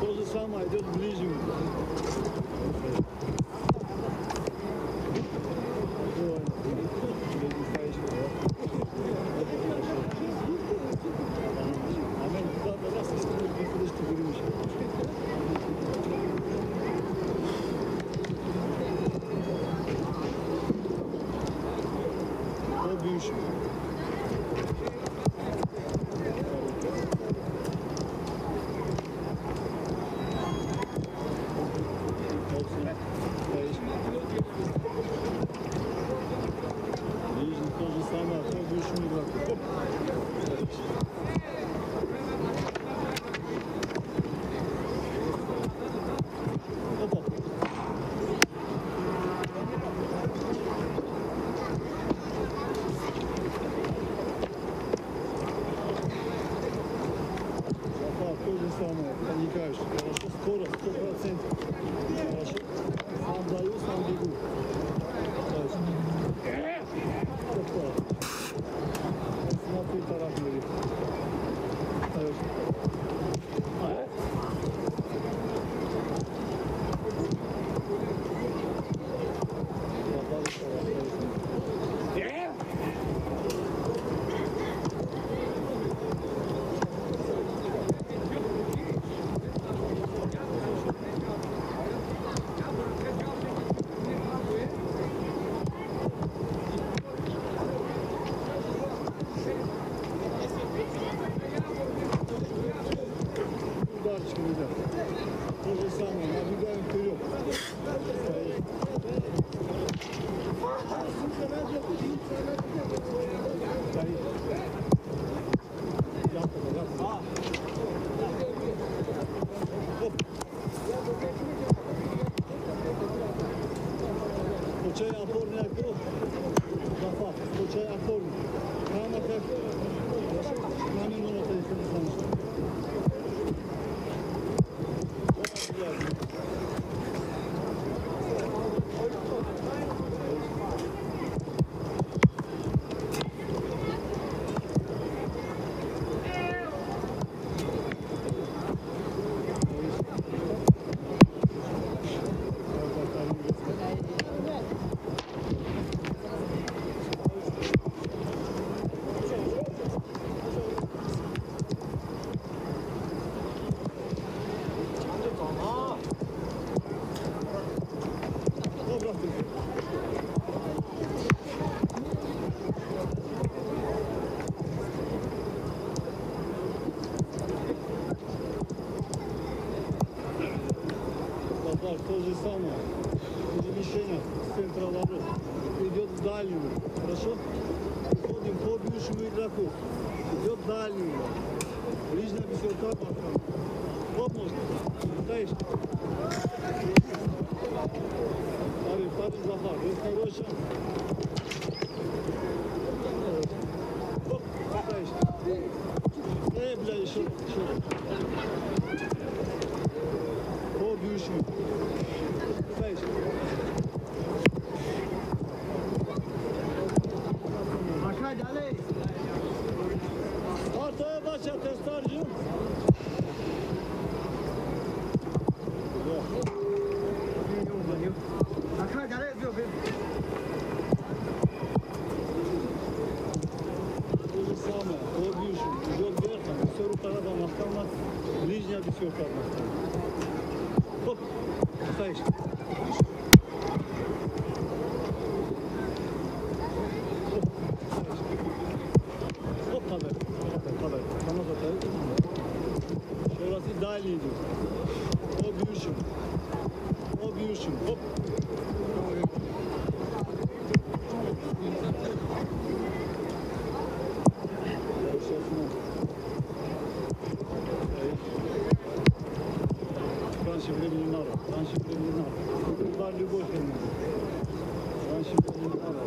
То же самое идет к ближнему. Хорошо, скоро, 100%. Хорошо. Сам даю, сам бегу. Опа. Смотри, тараф бери. Ребят. То же самое, набегаем вперед. Включай опорный округ. Зафар, включай опорный. Прямо как камеру на телефоне. То же самое. Перемещение с центра ворот. Идет в дальнюю. Хорошо? Уходим по бьющему игроку. Идет в дальнюю. Ближняя беседка. Оп, можно. Даешь. Парень, парень, Зафар. Это хороший. Оп, даешь. Эй, бля, еще. Еще. По бьющему. Ближняя бисёрка. Оп, ставишь. Оп, падай, падай, падай. Еще раз и далее идет. По бьющим. По бьющим. Оп. Раньше времени не надо. Раньше времени не надо. Удар любой хрен. Раньше времени не надо.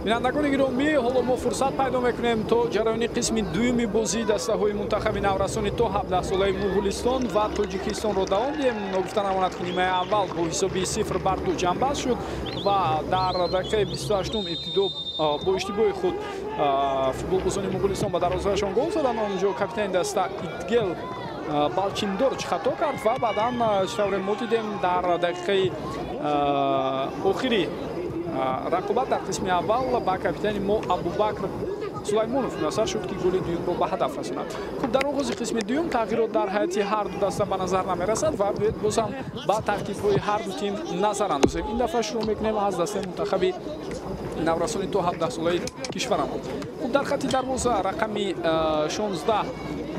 Бинандагони гиромӣ, ҳоло мо фурсат пайдо мекунем то ҷараёни қисми дуюми бозии дастаҳои мунтахаби наврасони то 17-солаи Муғулистон ва Тоҷикистонро давом диҳем. Ногуфта намонад, ки нимаи аввал бо ҳисоби 0-2 ҷамъбаст шуд ва дар дақиқаи 28 ибтидо бо иштибоҳи худ футболбозони Муғулистон ба дарвозаашон гол заданд. Он ҷо капитани даста Итгел Балчиндорч хато кард ва баъдан чӣ мо дидем, дар дақиқаи охири рақобат дар қисми аввал ба капитани мо Абубакр Сулаймонов муяссар шуд, ки голи дуюмро ба ҳадаф расонад. Хуб, дар оғози қисми дуюм тағйирот дар ҳайати ҳар ду даста ба назар намерасад ва биёед боз ҳам ба таркибҳои ҳар ду тим назар андозем. Ин дафъа шурӯъ мекунем аз дастаи мунтахаби наврасони то 17-солаи кишварамон. Хуб, дар хатти дарвоза рақами 16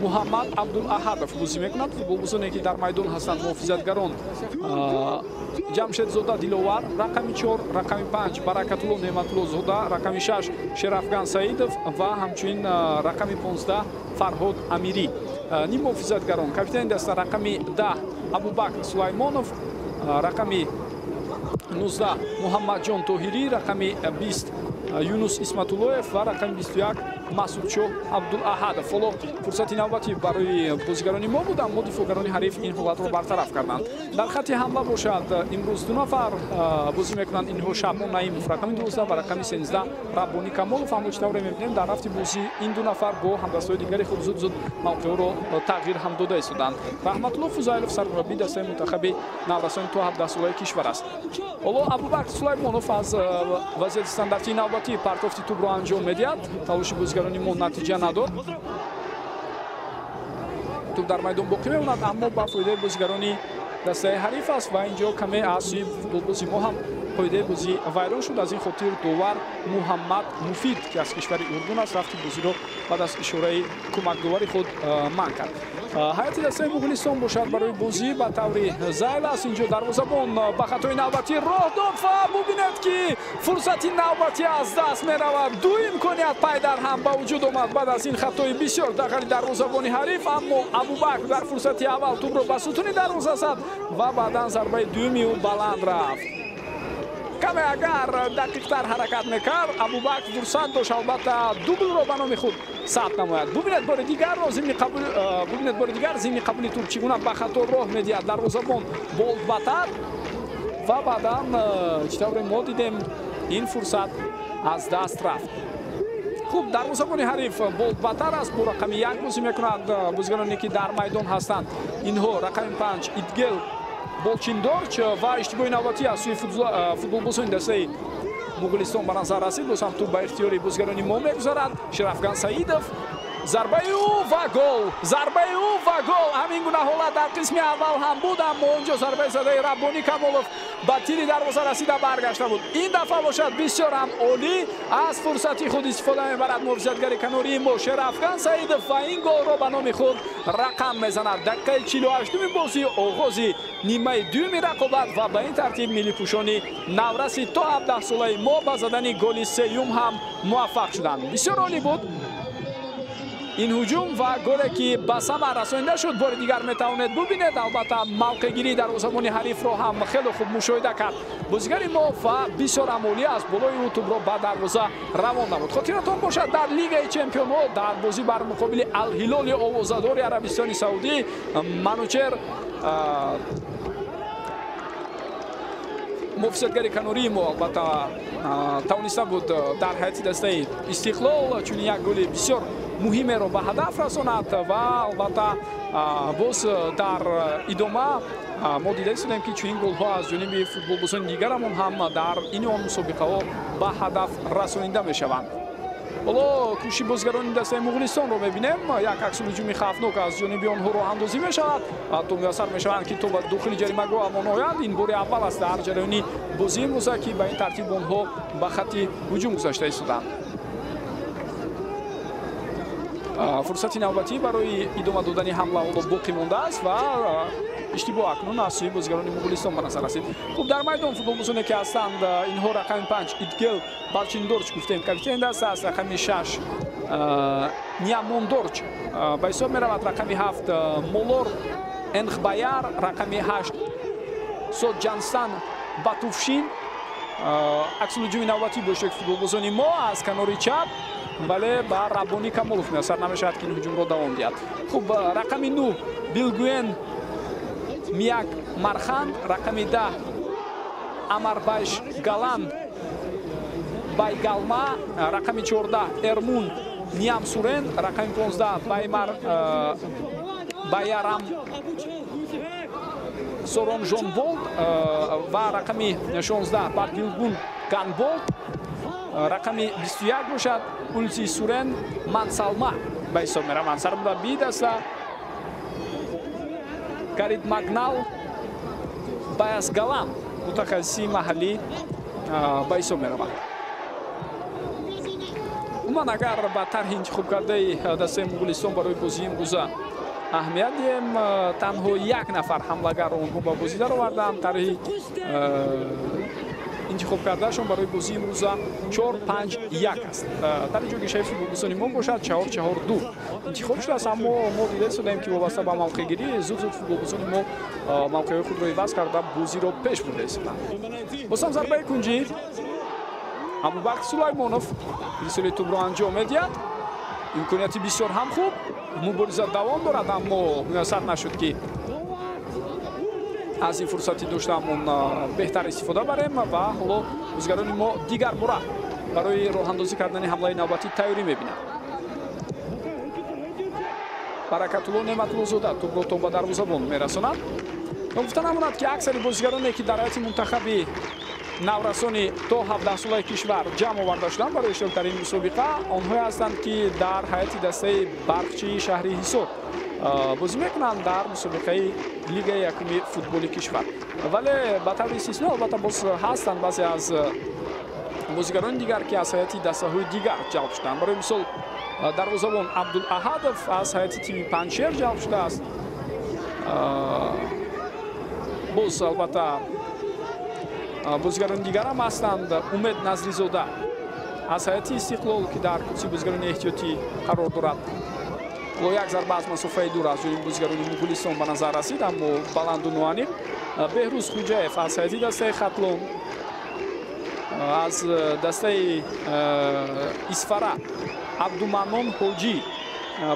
Муҳаммад Абдулаҳадов бозӣ мекунад. Футболбозоне, ки дар майдон ҳастанд, муҳофизатгарон Ҷамшедзода Диловар рақами 4, рақами 5 Баракатулло Неъматуллозода, рақами 6 Шерафган Саидов ва ҳамчунин рақами 15 Фарҳод Амирӣ. Ним муҳофизатгарон капитани даста рақами 10 Абубакр Сулаймонов, рақами 19 Муҳаммадҷон Тоҳирӣ, рақами 20 Юнус Исматуллоев ва рақами 21 Масудшоҳ Абдулаҳадов. Ҳоло фурсати навбатӣ барои бозигарони мо буд, аммо дифоъгарони ҳариф ин ҳолатро бартараф карданд. Дар хатти ҳамла бошад, имрӯз ду нафар бозӣ мекунанд. Инҳо Шаҳбон Наимов рақами 12 ва рақами 13 Раббонӣ Камолов. Аммо чӣ тавре мебинем, дар рафти бозӣ ин ду нафар бо ҳамдастҳои дигари худ зуд-зуд мавқеъро тағйир ҳам дода истоданд. Раҳматулло Фузайлов сармураббии дастаи мунтахаби наврасони то 17-солаи кишвар аст. Ҳоло Абубакр Сулаймонов аз вазъияти стандартии навбатӣ партофти тӯбро анҷом медиҳад. Талоши бозигарони мо натиҷа надод. Тӯб дар майдон боқӣ мемонад, аммо ба фоидаи бозигарони дастаи ҳариф аст ва инҷо каме аз сӯи футболбози мо ҳам қоидаи бозӣ вайрон шуд. Аз ин хотир довар Муҳаммад Муфид, ки аз кишвари Урдун аст, рафти бозиро баъд аз ишораи кӯмакдовари худ манъ кард. Ҳайати дастаи Муғулистон бошад, барои бозӣ ба таври зайл аст. Инҷо дарвозабон ба хатои навбатӣ роҳ дод ва бубинед, ки фурсати навбатӣ аз даст меравад. Ду имконият пай дар ҳам ба вуҷуд омад баъд аз ин хатои бисёр дағали дарвозабони ҳариф, аммо Абубакр дар фурсати аввал тӯбро ба сутуни дарвоза зад ва баъдан зарбаи дуюми ӯ баланд рафт. Каме агар дақиқтар ҳаракат мекард, Абубакр фурсат дошт, албатта, дублро ба номи худ сабт намояд. Бубинед бори дигарро, бубинед бори дигар зимни қабули тӯб чӣ гуна ба хато роҳ медиҳад дарвозабон Болдбатар ва баъдан чӣ тавре мо дидем, ин фурсат аз даст рафт. Хуб, дарвозабони ҳариф Болдбатар аст, бо рақами 1 бозӣ мекунад. Бозигароне, ки дар майдон ҳастанд, инҳо рақами 5 Идгел Болчиндорч ва иштибоҳи навбатӣ аз сӯи футболбозони дастаи Муғулистон ба назар расид. Боз ҳам тӯб ба ихтиёри бозигарони мо мегузарад. Шерафган Саидов, зарбаи ӯ ва гол, зарбаи ӯ ва гол. Ҳамин гуна ҳолат дар қисми аввал ҳам буд, аммо онҷо зарбаи задаи Раббонӣ Камолов ба тири дарвоза расида баргашта буд. Ин дафъа бошад, бисёр ҳам олӣ аз фурсати худ истифода мебарад муҳофизатгари канории мо Шерафган Саидов ва ин голро ба номи худ рақам мезанад. Дақиқаи 48-уми бозӣ, оғози нимаи дуюми рақобат ва ба ин тартиб миллипӯшони навраси то 17-солаи мо ба задани голи сеюм ҳам муваффақ шуданд. Бисёр олӣ буд ин ҳуҷум ва голе, ки ба самар расонида шуд. Бори дигар метавонед бубинед, албатта, мавқеъгирии дарвозабони ҳарифро ҳам хеле хуб мушоҳида кард бозигари мо ва бисёр ҳам олӣ аз болои ӯ тӯбро ба дарвоза равон намуд. Хотиратон бошад, дар Лигаи чемпионҳо дар бозӣ бар муқобили Алҳилоли овозадори Арабистони Саудӣ Манучер, муҳофизатгари канории мо, албатта, тавониста буд дар ҳайати дастаи Истиқлол чунин як голи бисёр муҳимеро ба ҳадаф расонад ва албатта боз дар идома мо дида истодем, ки чунин голҳо аз ҷониби футболбозони дигарамон ҳам дар ин он мусобиқаҳо ба ҳадаф расонида мешаванд. Ҳоло кӯшиши бозигарони дастаи Муғулистонро мебинем. Як аксулҳуҷуми хавфнок аз ҷониби онҳо роҳандозӣ мешавад. Ҳатто муяссар мешаванд, ки то ба дохили ҷаримагоҳ ҳам оянд. Ин бори аввал аст дар ҷараёни бозии имрӯза, ки ба ин тартиб онҳо ба хатти ҳуҷум гузашта истоданд. Фурсати навбатӣ барои идома додани ҳамла ҳоло боқӣ мондааст ва иштибоҳ акнун аз сӯи бозигарони Муғулистон ба назар расид. Хуб, дар майдон футболбозоне, ки ҳастанд, инҳо рақами 5 Идгел Балчиндорч, гуфтем, капитани даста аст, рақами 6 Ниамондорч ба ҳисоб меравад, рақами 7 Молор Энхбаяр, рақами 8 Соджансан Батувшин. Аксулҳуҷуми навбатӣ бо иштироки футболбозони мо аз канори чап, вале ба Раббонӣ Камолов муяссар намешавад, ки ин ҳуҷумро давом диҳад. Хуб, рақами 9 Билгуен Мияк Мархан, рақами 10 Амарбайш Галан Байгалма, рақами 14 Эрмун Ниамсурен, рақами 15 Баймар Баярам Сорон Жонболд ва рақами 16 Батилгун Ганболд, рақами 21 бошад Улси Сурен Мансалма ба ҳисоб мераванд. Сармураббии даста Карид Магнал Баяс Галан, мутахассиси маҳаллӣ ба ҳисоб мераванд. Умуман, агар ба тарҳи интихоб кардаи дастаи Муғулистон барои бозии имрӯза аҳамият диҳем, танҳо як нафар ҳамлагарро онҳо ба бозӣ дароварданд. Тарҳи интихоб кардаашон барои бозии имрӯза 4-5-1 аст. Дар ҷойгиршавии футболбозони мо бошад 4-4-2 интихоб шудааст, аммо мо дида истодаем, ки вобаста ба мавқеъгирӣ зуд-зуд футболбозони мо мавқеъҳои худро иваз карда бозиро пеш бурда истоданд. Бозам зарбаи кунҷӣ, Абубакр Сулаймонов ирсоли тӯбро анҷом медиҳад. Имконияти бисёр ҳам хуб, мубориза давом дорад, аммо муяссар нашуд, ки аз ин фурсати доштаамон беҳтар истифода барем ва ҳоло бозигарони мо дигар бора барои роҳандозӣ кардани ҳамлаи навбатӣ тайёрӣ мебинанд. Баракатулло Неъматуллозода тӯбро то ба дарвозабон мерасонад. Гуфта намонад, ки аксари бозигароне, ки дар ҳайати мунтахаби наврасони то 17-солаи кишвар ҷамъ оварда шуданд барои иштирок дар ин мусобиқа, онҳое ҳастанд, ки дар ҳайати дастаи Барқчии шаҳри Ҳисор бозӣ мекунанд дар мусобиқаи лигаи якуми футболи кишвар. Вале ба таври истисно албатта боз ҳастанд баъзе аз бозигарони дигар, ки аз ҳайати дастаҳои дигар ҷалб шуданд. Барои мисол, дарвозабон Абдулаҳадов аз ҳайати тими Панҷшер ҷалб шудааст. Боз албатта бозигарони дигар ҳам ҳастанд. Умед Назризода аз ҳайати Истиқлол, ки дар курсии бозигарони эҳтиётӣ қарор дорад. Ҳоло як зарба аз масофаи дур аз ҷониби бозигарони Муғулистон ба назар расид, аммо баланду ноаниқ. Беҳрӯз Хуҷаев аз ҳайати дастаи Хатлон, аз дастаи Исфара Абдуманнон Ҳоҷӣ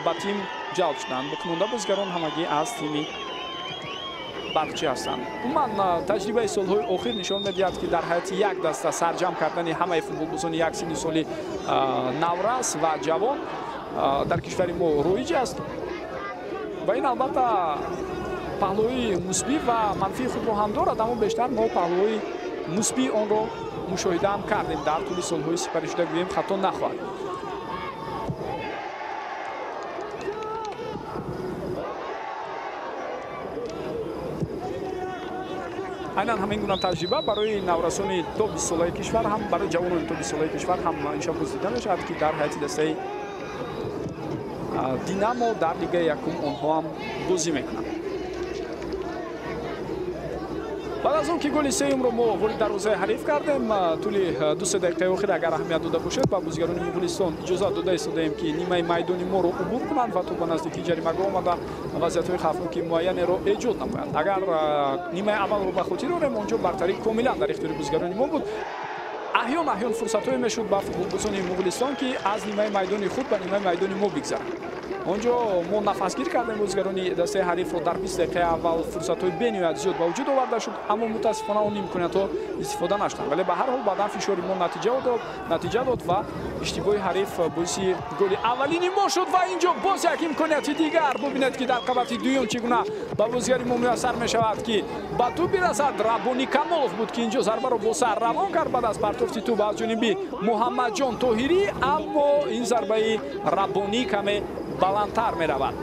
ба тим ҷалб шуданд. Боқимонда бозигарон ҳамагӣ аз тими Барқчӣ ҳастанд. Умуман, таҷрибаи солҳои охир нишон медиҳад, ки дар ҳайати як даста сарҷамъ кардани ҳамаи футболбозони як синни соли наврас ва ҷавон дар кишвари мо роиҷ аст ва ин албатта паҳлӯи мусбӣ ва манфии худро ҳам дорад, аммо бештар мо паҳлӯи мусбии онро мушоҳида ҳам кардем дар тӯли солҳои сипаришуда, гӯем хато нахоҳад. Айнан ҳамин гуна таҷриба барои наврасони то 20-солаи кишвар ҳам, барои ҷавонони то 20-солаи кишвар ҳам ин шаб рӯз дида мешавад, ки дар ҳайати дастаи Динамо дар лигаи якум онҳо ҳам бозӣ мекунанд. Баъд аз он ки голи сеюмро мо ворид дарвозаи ҳариф кардем, тӯли 2-3 дақиқаи охир агар аҳамият дода бошед, ба бозигарони Муғулистон иҷозат дода истодаем, ки нимаи майдони моро убур кунанд ва то ба наздикии ҷаримагоҳ омада вазъиятҳои хавфноки муайянеро эҷод намоянд. Агар нимаи аввалро ба хотир орем, он ҷо бартарӣ комилан дар ихтиёри бозигарони мо буд. Аҳён аҳён фурсатҳое мешуд ба футболбозони Муғулистон, ки аз нимаи майдони худ ба нимаи майдони мо бигзаранд. Он ҷо мо нафасгир кардем бозигарони дастаи ҳарифро. Дар 20 дақиқаи аввал фурсатҳои бениҳоят зиёд ба вуҷуд оварда шуд, аммо мутаассифона он имкониятҳо истифода нашуданд. Вале ба ҳар ҳол баъдан фишори мо натиҷа дод ва иштибоҳи ҳариф боиси голи аввалини мо шуд. Ва ин ҷо боз як имконияти дигар. Бубинед, ки дар қабати дуюм чӣ гуна ба бозигари мо муяссар мешавад, ки ба тӯб бирасад. Раббони Камолов буд, ки ин ҷо зарбаро бо сар равон кард баъд аз партофти тӯб аз ҷониби Муҳаммадҷон Тоҳирӣ, аммо ин зарбаи Раббонӣ каме баландтар меравад.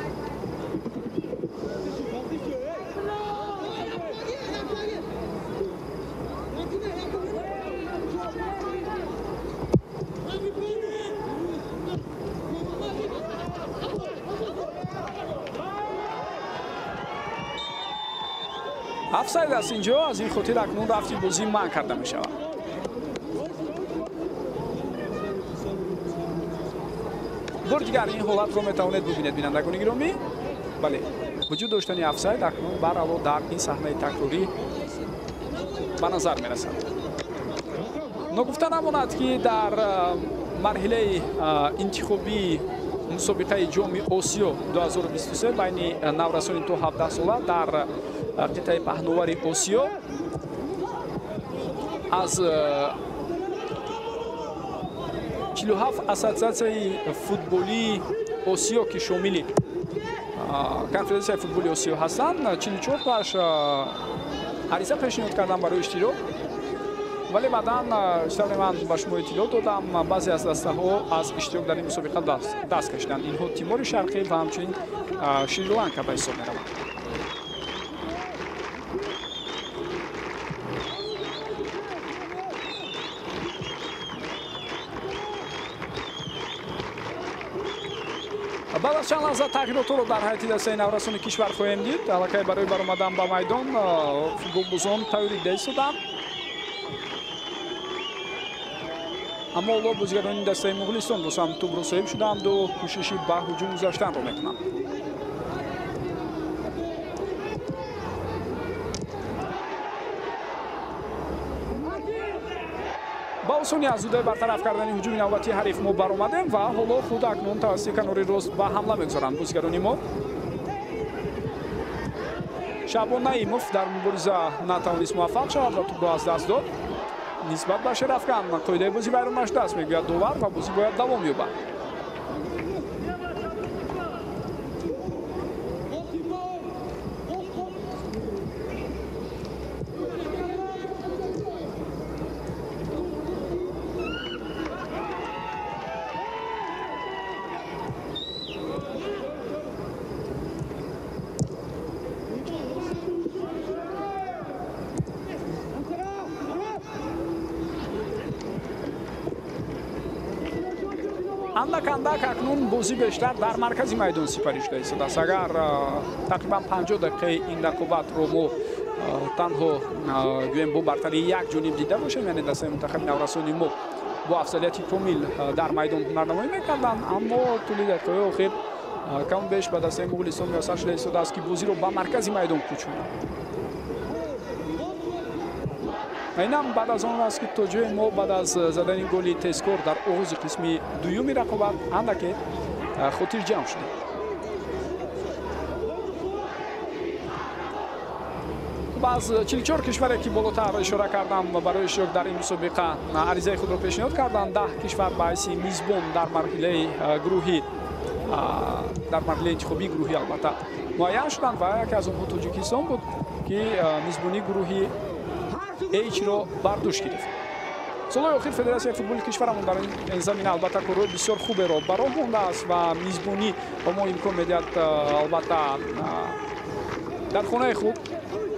Офсайд аст инҷо, аз ин хотир акнун рафти бозӣ манъ карда мешавад. Бори дигар ин ҳолатро метавонед бибинед, бинандагони гиромӣ. Бале, вуҷуд доштани офсайд акнун барало дар ин саҳнаи такрорӣ ба назар мерасад. Ногуфта намонад, ки дар марҳилаи интихобии мусобиқаи ҷоми Осиё 2023 байни наврасони то 17 сола дар қитъаи паҳновари Осиё аз 47 ассотсиатсияи футболии Осиё, ки шомили конфедератсияи футболи Осиё ҳастанд. 44 тоаш ариза пешниҳод карданд барои иштирок, вале баъдан чӣ ман ба шумо иттилоъ додам, баъзе аз дастаҳо аз иштирок дар ин мусобиқа даст кашиданд. Инҳо Тимори Шарқӣ ва ҳамчунин Шри-Ланка ба ҳисоб мераванд. Баъд аз чанд лаҳза тағйиротҳоро дар ҳайати дастаи наврасони кишвар хоҳем дид. Аллакай барои баромадан ба майдон футболбозон тайёрӣ дида истоданд. Аммо ҳоло бозигарони дастаи Муғулистон боз ҳам тӯбро соҳиб шуданду кӯшиши ба ҳуҷум гузаштанро мекунанд. Ба осонӣ аз зудаи бартараф кардани ҳуҷуми навбатии ҳариф мо баромадем ва ҳоло худ акнун тавассути канори рост ба ҳамла мегузоранд бозигарони мо. Шаъбон Наимов дар мубориза натавонист муваффақ шавад ва тӯбро аз даст дод. Нисбат ба Шерафкан қоидаи бозӣ вайрон нашудааст, мегӯяд довар, ва бозӣ бояд давом ёбад. Андак андак акнун бозӣ бештар дар маркази майдон сипарӣ шуда истодааст. Агар тақрибан 50 дақиқаи ин рақобатро мо танҳо гӯем бо бартарии як ҷониб дида бошем, яъне дастаи мунтахаби наврасони мо бо афзалияти комил дар майдон ҳунарнамоӣ мекарданд, аммо тӯли дақиқаҳои охир каму беш ба дастаи Муғулистон муяссар шуда истодааст, ки бозиро ба маркази майдон кӯчонад. Инам баъд аз он аст, ки то ҷое мо баъд аз задани голи тезкор дар оғози қисми дуюми рақобат андаке хотирҷамъ шудем. Аз 44 кишваре ки болотар ишора кардам барои иштирок дар ин мусобиқа аризаи худро пешниҳод карданд, 10 кишвар ба ҳайси мизбон дар марҳилаи гурӯҳӣ, дар марҳилаи интихобии гурӯҳӣ албатта муайян шуданд ва яке аз онҳо Тоҷикистон буд, ки мизбонии гурӯҳи H-ро бар дӯш гирифт. Солҳои охир федератсияи футболи кишварамон дар ин замина албатта корҳои бисёр хуберо ба роҳ мондааст ва мизбонӣ ба мо имкон медиҳад албатта дар хонаи худ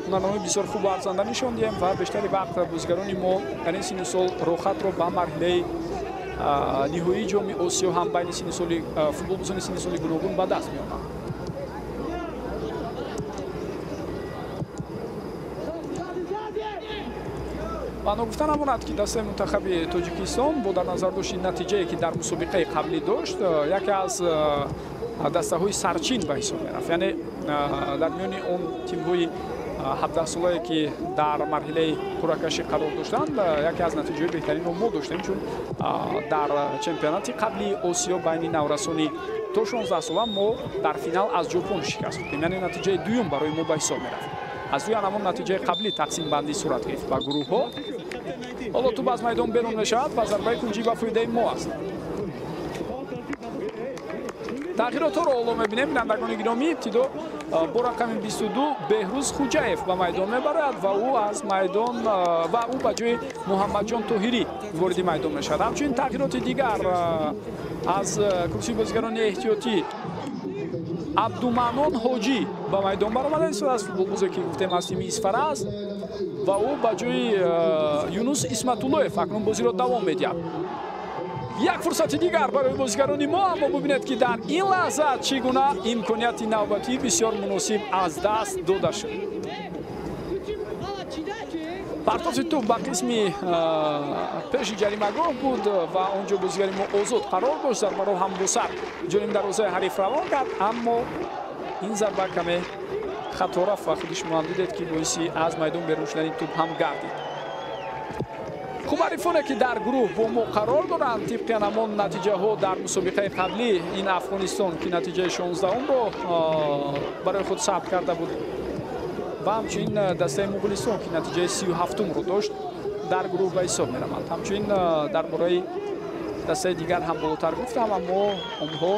ҳунарнамои бисёр хубу арзанда нишон диҳем ва бештари вақт бозигарони мо дар ин синну сол роҳхатро ба марҳилаи ниҳоии ҷоми Осиё ҳам байни синну соли футболбозони синну соли гуногун ба даст меоранд. Ва ногуфта намонад, ки дастаи мунтахаби Тоҷикистон бо дар назар дошти натиҷае, ки дар мусобиқаи қаблӣ дошт, яке аз дастаҳои сарчин ба ҳисоб мерафт. Яъне дар миёни он тимҳои 17-солае, ки дар марҳилаи қуръакашӣ қарор доштанд, яке аз натиҷаҳои беҳтаринро мо доштем, чун дар чемпионати қаблии Осиё байни наврасони то 16 сола мо дар финал аз Ҷопон шикаст хӯрдем. Яъне натиҷаи дуюм барои мо ба ҳисоб мерафт. Аз рӯи ҳамон натиҷаи қаблӣ тақсимбандӣ сурат гирифт ба гурӯҳҳо. Ҳоло тӯб аз майдон берун мешавад ва зарбаи кунҷӣ ба фоидаи мо аст. Тағйиротҳоро ҳоло мебинем, бинандагони гиромӣ. Ибтидо бо рақами 22 Беҳрӯз Хуҷаев ба майдон мебарояд ва ӯ аз майдон ва ӯ ба ҷои Муҳаммадҷон Тоҳирӣ вориди майдон мешавад. Ҳамчунин тағйироти дигар аз курсии бозигарони эҳтиётӣ Абдуманон Ҳоҷӣ ба майдон баромада истодааст. Футболбозе, ки гуфтем аз тими Исфара аст ва ӯ ба ҷои Юнус Исматуллоев акнун бозиро давом медиҳад. Як фурсати дигар барои бозигарони мо, аммо бубинед, ки дар ин лаҳза чӣ гуна имконияти навбатӣ бисёр муносиб аз даст дода шуд. Партофти тӯб ба қисми пеши ҷаримагоҳ буд ва он ҷо бозигари мо озод қарор дошт. Зарбаро ҳам бо сар ҷоним дарвозаи ҳариф равон кард, аммо ин зарба каме хато рафт ва худи шумо ҳам дидед, ки боиси аз майдон берун шудани тӯб ҳам гардид. Хуб, ҳарифоне, ки дар гурӯҳ бо мо қарор доранд, тибқи ҳамон натиҷаҳо дар мусобиқаи қаблӣ, ин Афғонистон, ки натиҷаи 16-умро барои худ сабт карда буд, ва ҳамчунин дастаи Муғулистон, ки натиҷаи 37-умро дошт, дар гурӯҳ ба ҳисоб мераванд. Ҳамчунин дар бораи дастаи дигар ҳам болотар гуфтам, аммо онҳо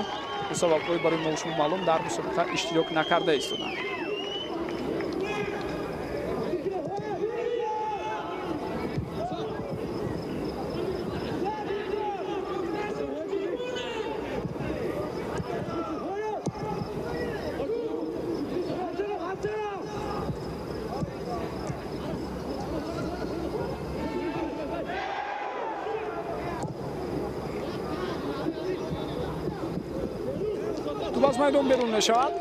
Бо сабабҳои барои мо шумо маълум дар мусобиқа иштирок накарда истоданд. Аз майдон берун мешавад.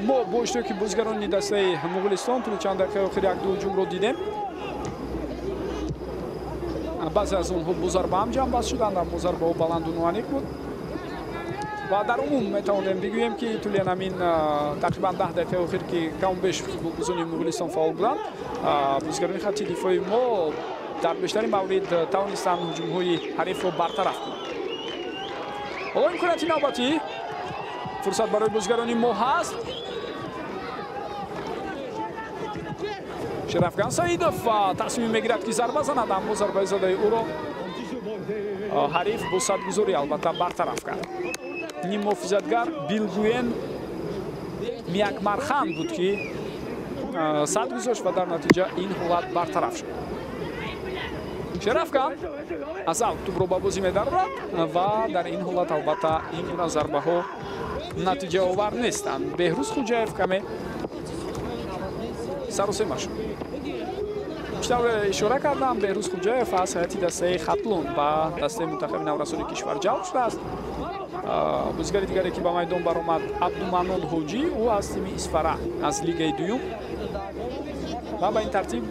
Мо бо иштироки бозигарони дастаи Муғулистон тӯли чанд дақиқаи охир як-ду ҳуҷумро дидем. Баъзе аз онҳо бо зарба ҳам ҷамъбаст шуданд, аммо зарбаҳо баланду ноаниқ буд. Ва дар умум метавонем бигӯем, ки тӯли ҳамин тақрибан 10 дақиқаи охир, ки камбеш футболбозони Муғулистон фаъол буданд, бозигарони хатти дифои мо дар бештари маврид тавонистанд ҳуҷумҳои ҳарифро бартараф кунанд. Ҳоло имконияти навбатӣ фурсат барои бозигарони мо ҳаст. Шерафган Саидов тасмим мегирад, ки зарба занад, аммо зарбаи задаи ӯро ҳариф бо садгузорӣ албатта бартараф кард. Ниммуҳофизатгар Билгуен Миякмархан буд, ки сад гузошт ва дар натиҷа ин ҳолат бартараф шуд. Шерафган аз аут тӯбро ба бозӣ медарорад ва дар ин ҳолат албатта ин гуна зарбаҳо натиҷаовар нестанд. Беҳрӯз Хуҷаев каме саросема шуд. Чӣ ишора кардам, Беҳрӯз Хуҷаев аз ҳайати дастаи Хатлон ба дастаи мунтахаби наврасони кишвар ҷалб шудааст. Бозигари дигаре, ки ба майдон баромад, Абдуманон Ҳоҷӣ, ӯ аз тими Исфара аз лигаи дуюм ва ба ин тартиб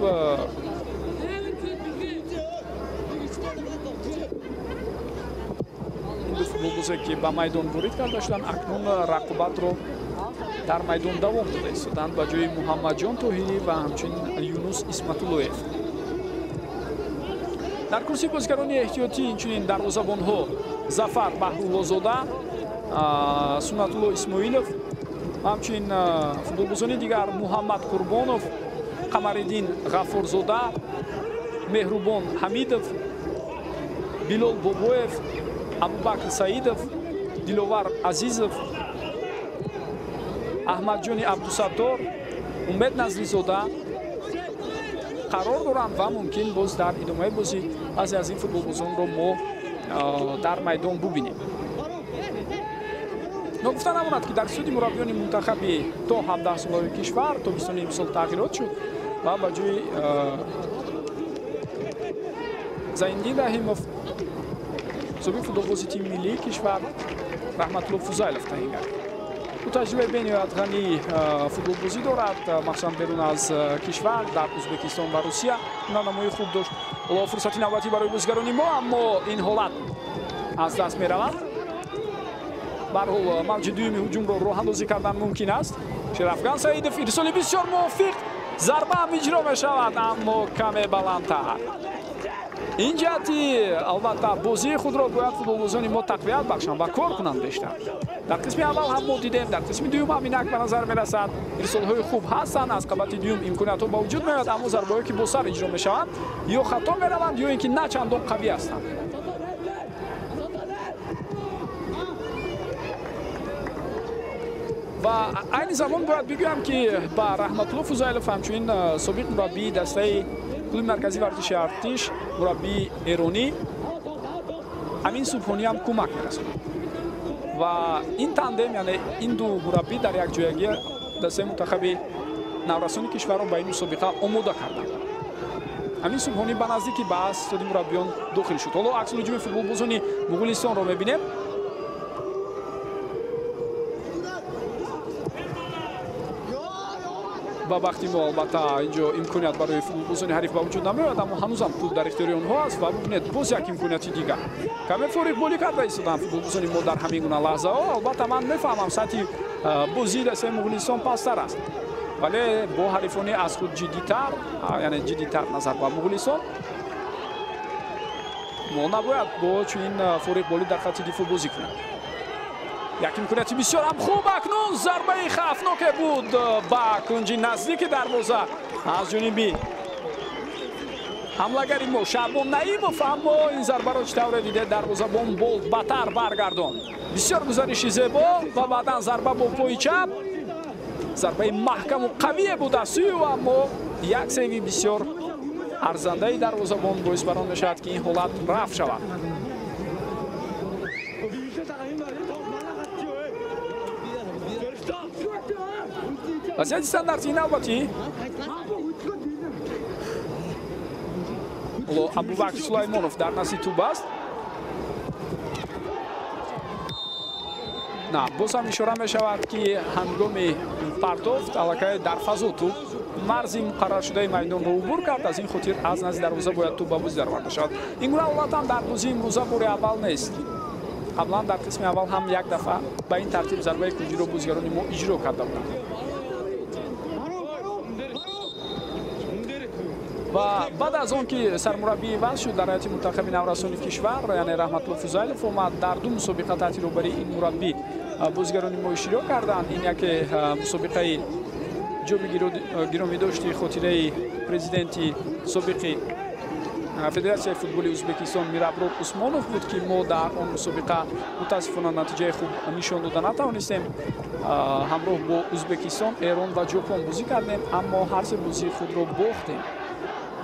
ин ду футболбозе, ки ба майдон ворид карда шуданд, акнун рақобатро дар майдон давом дода истоданд ба ҷои Муҳаммадҷон Тоҳирӣ ва ҳамчунин Юнус Исматуллоев. Дар курсии бозигарони эҳтиётӣ инчунин дарвозабонҳо Зафар Баҳруллозода, Суннатулло Исмоилов, ҳамчунин футболбозони дигар Муҳаммад Қурбонов, Қамариддин Ғаффорзода, Меҳрубон Ҳамидов, Билол Бобоев, Абубакр Саидов, Диловар Азизов, Аҳмадҷони Абдусаттор, Умед Назризода қарор доранд ва мумкин боз дар идомаи бозӣ баъзе аз ин футболбозонро мо дар майдон бубинем. Ногуфта намонад, ки дар суди мураббиёни мунтахаби то 17-солаи кишвар тобистони имсол тағйирот шуд ва ба ҷои Зайниддин Раҳимов собиқ футболбози тими миллии кишвар Раҳматулло Фузайлов таъин гардид. Ӯ таҷрибаи бениҳоят ғании футболбозӣ дорад, махсусан берун аз кишвар, дар Ӯзбекистон ва Русия ҳунарнамоии хуб дошт. Ҳоло фурсати навбатӣ барои бозигарони мо, аммо ин ҳолат аз даст меравад. Барҳол мавҷи дуюми ҳуҷумро роҳандозӣ кардан мумкин аст. Шерафган Саидов ирсоли бисёр мувофиқ, зарба ҳам иҷро мешавад, аммо каме баландтар. Ин ҷиҳати албатта бозии худро бояд футболбозони мо тақвият бахшанд ва кор кунанд бештар. Дар қисми аввал ҳам мо дидем, дар қисми дуюм ҳам инак ба назар мерасад. Ирсолҳои хуб ҳастанд, аз қабати дуюм имкониятҳо ба вуҷуд меояд, аммо зарбаҳое, ки бо сар иҷро мешаванд, ё хато мераванд, ё ин ки на чандон қавӣ ҳастанд. Ва айни замон бояд бигӯям, ки ба Раҳматулло Фузайлов ҳамчунин собиқ мураббии дастаи клуби марказии варзиши Артиш, мураббии эронӣ Амин Субҳонӣ ҳам кӯмак мерасонад. Ва ин тандем, яъне ин ду мураббӣ дар як ҷоягӣ дастаи мунтахаби наврасони кишварро ба ин мусобиқа омода карданд. Амин Субҳонӣ ба наздикӣ ба стоди мураббиён дохил шуд. Ҳоло аксул ҳуҷуми футболбозони Муғулистонро мебинем. Ба бахти мо албатта инҷо имконият барои футболбозони ҳариф ба вуҷуд намеояд, аммо ҳанӯзам тӯб дар ихтиёри онҳо аст ва бубинед боз як имконияти дигар. Каме фориғболӣ карда истоданд футболбозони мо дар ҳамин гуна лаҳзаҳо. Албатта ман мефаҳмам, сатҳи бозии дастаи Муғулистон пасттар аст, вале бо ҳарифони аз худ ҷиддитар, яъне ҷиддитар назар ба Муғулистон, мо набояд бо чунин фориғболӣ дар хатти дифоъ бозӣ кунем. Як имконияти бисёр ҳам хуб, акнун зарбаи хавфноке буд ба кунҷи наздики дарвоза аз ҷониби Ҳамлагари мо Шаъбон Наимов, аммо ин зарбаро чӣ тавре диде дарвозабон Болт батар баргардонд. Бисёр гузариши зебо ва баъдан зарба бо пои чап. Зарбаи маҳкаму қавие буд аз сӯи ӯ, аммо як сейви бисёр арзандаи дарвозабон боис бар он мешавад, ки ин ҳолат рафт шавад. Вазъияти стандарти навбатӣ. Ҳоло Абубакр Сулаймонов дар назди тӯб аст. На, боз ҳам ишора мешавад, ки ҳангоми партофт аллакай дар фазо тӯб марзи муқарраршудаи майдонро убур кард. Аз ин хотир аз назди дарвоза бояд тӯб ба бозӣ дароварда шавад. Ин гуна ҳолат ҳам дар бозии имрӯза бори аввал нест. Қаблан дар қисми аввал ҳам як дафъа ба ин тартиб зарбаи кунҷиро бозигарони мо иҷро карда буданд. Ва баъд аз он ки сармураббӣ иваз шуд дар ҳайати мунтахаби наврасони кишвар, яъне Раҳматулло Фузайлов омад, дар ду мусобиқа таҳти роҳбарии ин мураббӣ бозигарони мо иштирок карданд. Ин яке мусобиқаи ҷоми гиромидошти хотираи президенти собиқи Федератсияи футболи Ӯзбекистон Мираброр Усмонов буд, ки мо дар он мусобиқа мутаассифона натиҷаи хуб нишон дода натавонистем. Ҳамроҳ бо Ӯзбекистон, Эрон ва Ҷопон бозӣ кардем, аммо ҳар се бозии худро бохтем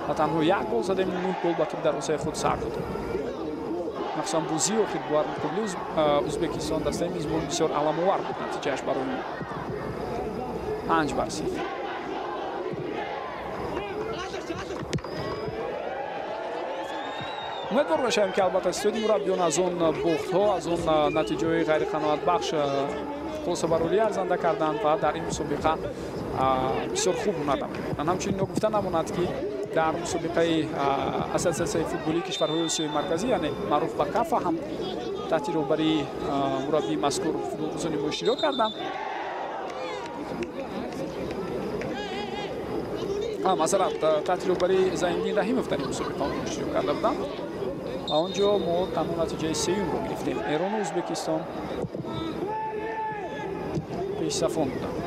ва танҳо як гол задем, 9 гол ба туби дарвозаи худ сар додем. Махсусан бозии охир бар муқобили Ӯзбекистон дастаи мизбон бисёр аламовар буд натиҷааш барои мо 5-0. Умедвор мешавем, ки албатта ситоди мураббиён аз он бохтҳо, аз он натиҷаҳои ғайриқаноатбахш хулосабарорӣ арзанда карданд ва дар ин мусобиқа бисёр хуб ҳунар намуданд. Ҳамчунин ногуфта намонад, ки дар мусобиқаи ассотсиатсияи футболии кишварҳои Осиёи Марказӣ, яъне маъруф ба КАФА, ҳам таҳти роҳбарии мураббии мазкур футболбозони мо иштирок карданд. Масалан, таҳти роҳбарии Зайниддин Раҳимов дар ин мусобиқа онҳо иштирок карда буданд ва он ҷо мо танҳо натиҷаи сеюмро гирифтем. Эрону Ӯзбекистон пешсафон буданд.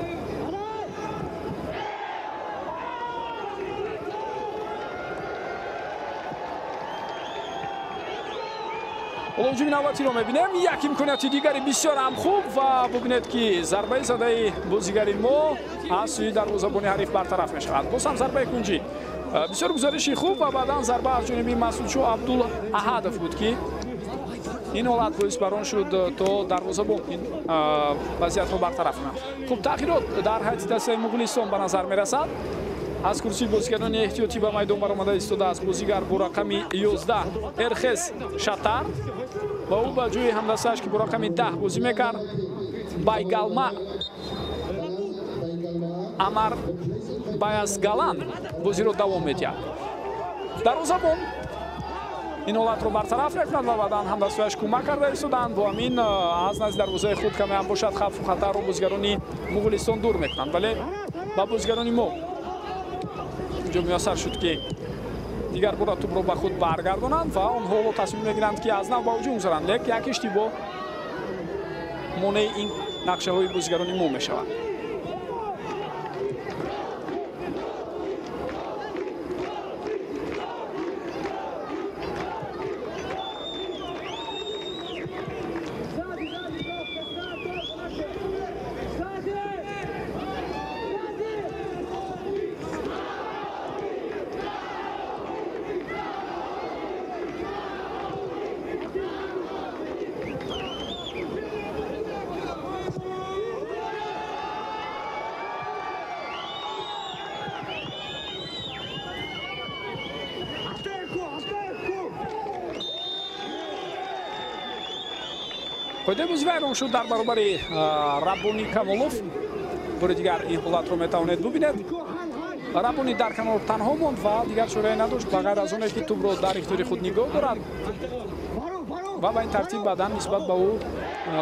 Ҳоло ҳуҷуми навбатиро мебинем. Як имконияти дигари бисёр ҳам хуб ва бубинед, ки зарбаи задаи бозигари мо аз сӯи дарвозабони ҳариф бартараф мешавад. Боз ҳам зарбаи кунҷӣ. Бисёр гузариши хуб ва баъдан зарба аз ҷониби Масудшо Абдул Аҳадов буд, ки ин ҳолат боис бар он шуд, то дарвозабон ин вазъиятро бартараф кунад. Хуб, тағйирот дар ҳайати дастаи Муғулистон ба назар мерасад. Аз курсии бозигарони эҳтиётӣ ба майдон баромада истодааст бозигар бо рақами 11 Эрхес Шатар ва ӯ ба ҷои ҳамдастааш, ки бо рақами 10 бозӣ мекард, Байгалма Амар Баясгалан бозиро давом медиҳад. Дарвозабон ин ҳолатро бартараф мекунад ва баъдан ҳамдастҳояш кӯмак карда истоданд. Бо ҳамин аз назди дарвозаи худ каме ҳам бошад хавфу хатарро бозигарони Муғулистон дур мекунанд, вале ба бозигарони мо инҷо муяссар шуд, ки дигар бора тӯбро ба худ баргардонанд ва онҳо ҳоло тасмим мегиранд, ки аз нав ба ҳуҷум гузаранд. Лек як иштибоҳ монеи ин нақшаҳои бозигарони мо мешавад. Қоидаи бозӣ вайрон шуд дар баробари Раббонӣ Камолов. Бори дигар ин ҳолатро метавонед бубинед. Раббонӣ дар канор танҳо монд ва дигар чорае надошт ба ғайр аз оне, ки тӯбро дар ихтиёри худ нигоҳ дорад ва ба ин тартиб баъдан нисбат ба ӯ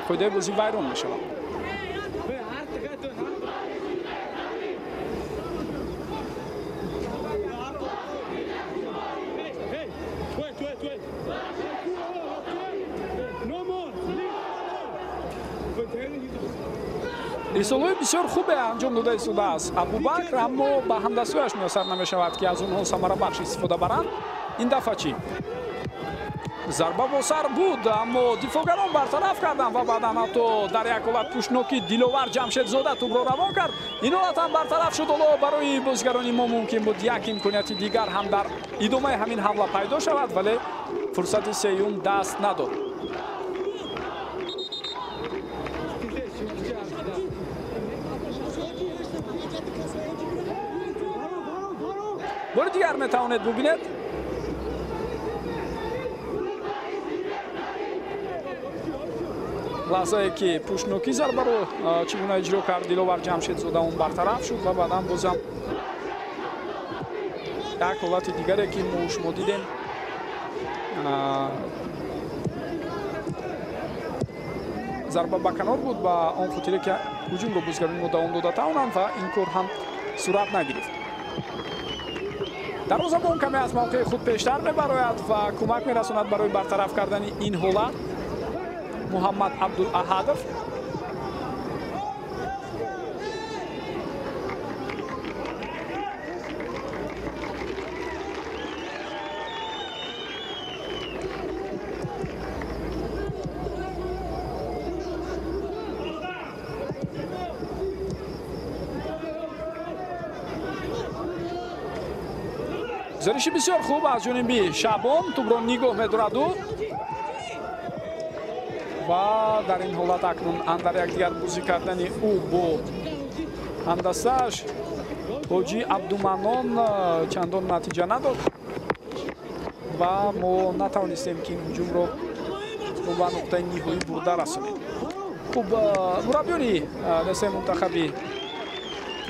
қоидаи бозӣ вайрон мешавад. Ирсолҳои бисёр хубе анҷом дода истодааст Абубакр, аммо ба ҳамдастҳояш муяссар намешавад, ки аз онҳо самарабахш истифода баранд. Ин дафъа чӣ? Зарба бо сар буд, аммо дифоъгарон бартараф карданд ва баъдан ҳатто дар як ҳолат пушнокӣ Диловар Ҷамшедзода тӯбро равон кард. Ин ҳолат ҳам бартараф шуд. Ҳоло барои бозигарони мо мумкин буд як имконияти дигар ҳам дар идомаи ҳамин ҳамла пайдо шавад, вале фурсати сеюм даст надод. Бори дигар метавонед бубинед. Лаҳзае ки пушнокӣ зарбаро чӣ гуна иҷро кард Диловар Ҷамшедзода, он бартараф шуд ва баъдан бозам як ҳолати дигаре ки мо шумо дидем, зарба ба канор буд ба он хотире ки ҳуҷумро бозигарони мо давом дода тавонанд ва ин кор ҳам сурат нагирифт. Дарвозабон каме аз мавқеи худ пештар мебарояд ва кӯмак мерасонад барои бартараф кардани ин ҳолат Муҳаммад Абдулаҳадов. Гузариши бисёр хуб аз ҷониби Шабон, тӯбро нигоҳ медорад ӯ ва дар ин ҳолат акнун андар якдигар бозӣ кардани ӯ бо ҳамдастааш Ҳоҷӣ Абдуманнон чандон натиҷа надод ва мо натавонистем ки ин ҳуҷумро ба нуқтаи ниҳоӣ бурда расонем. Хуб, мураббиёни дастаи мунтахаби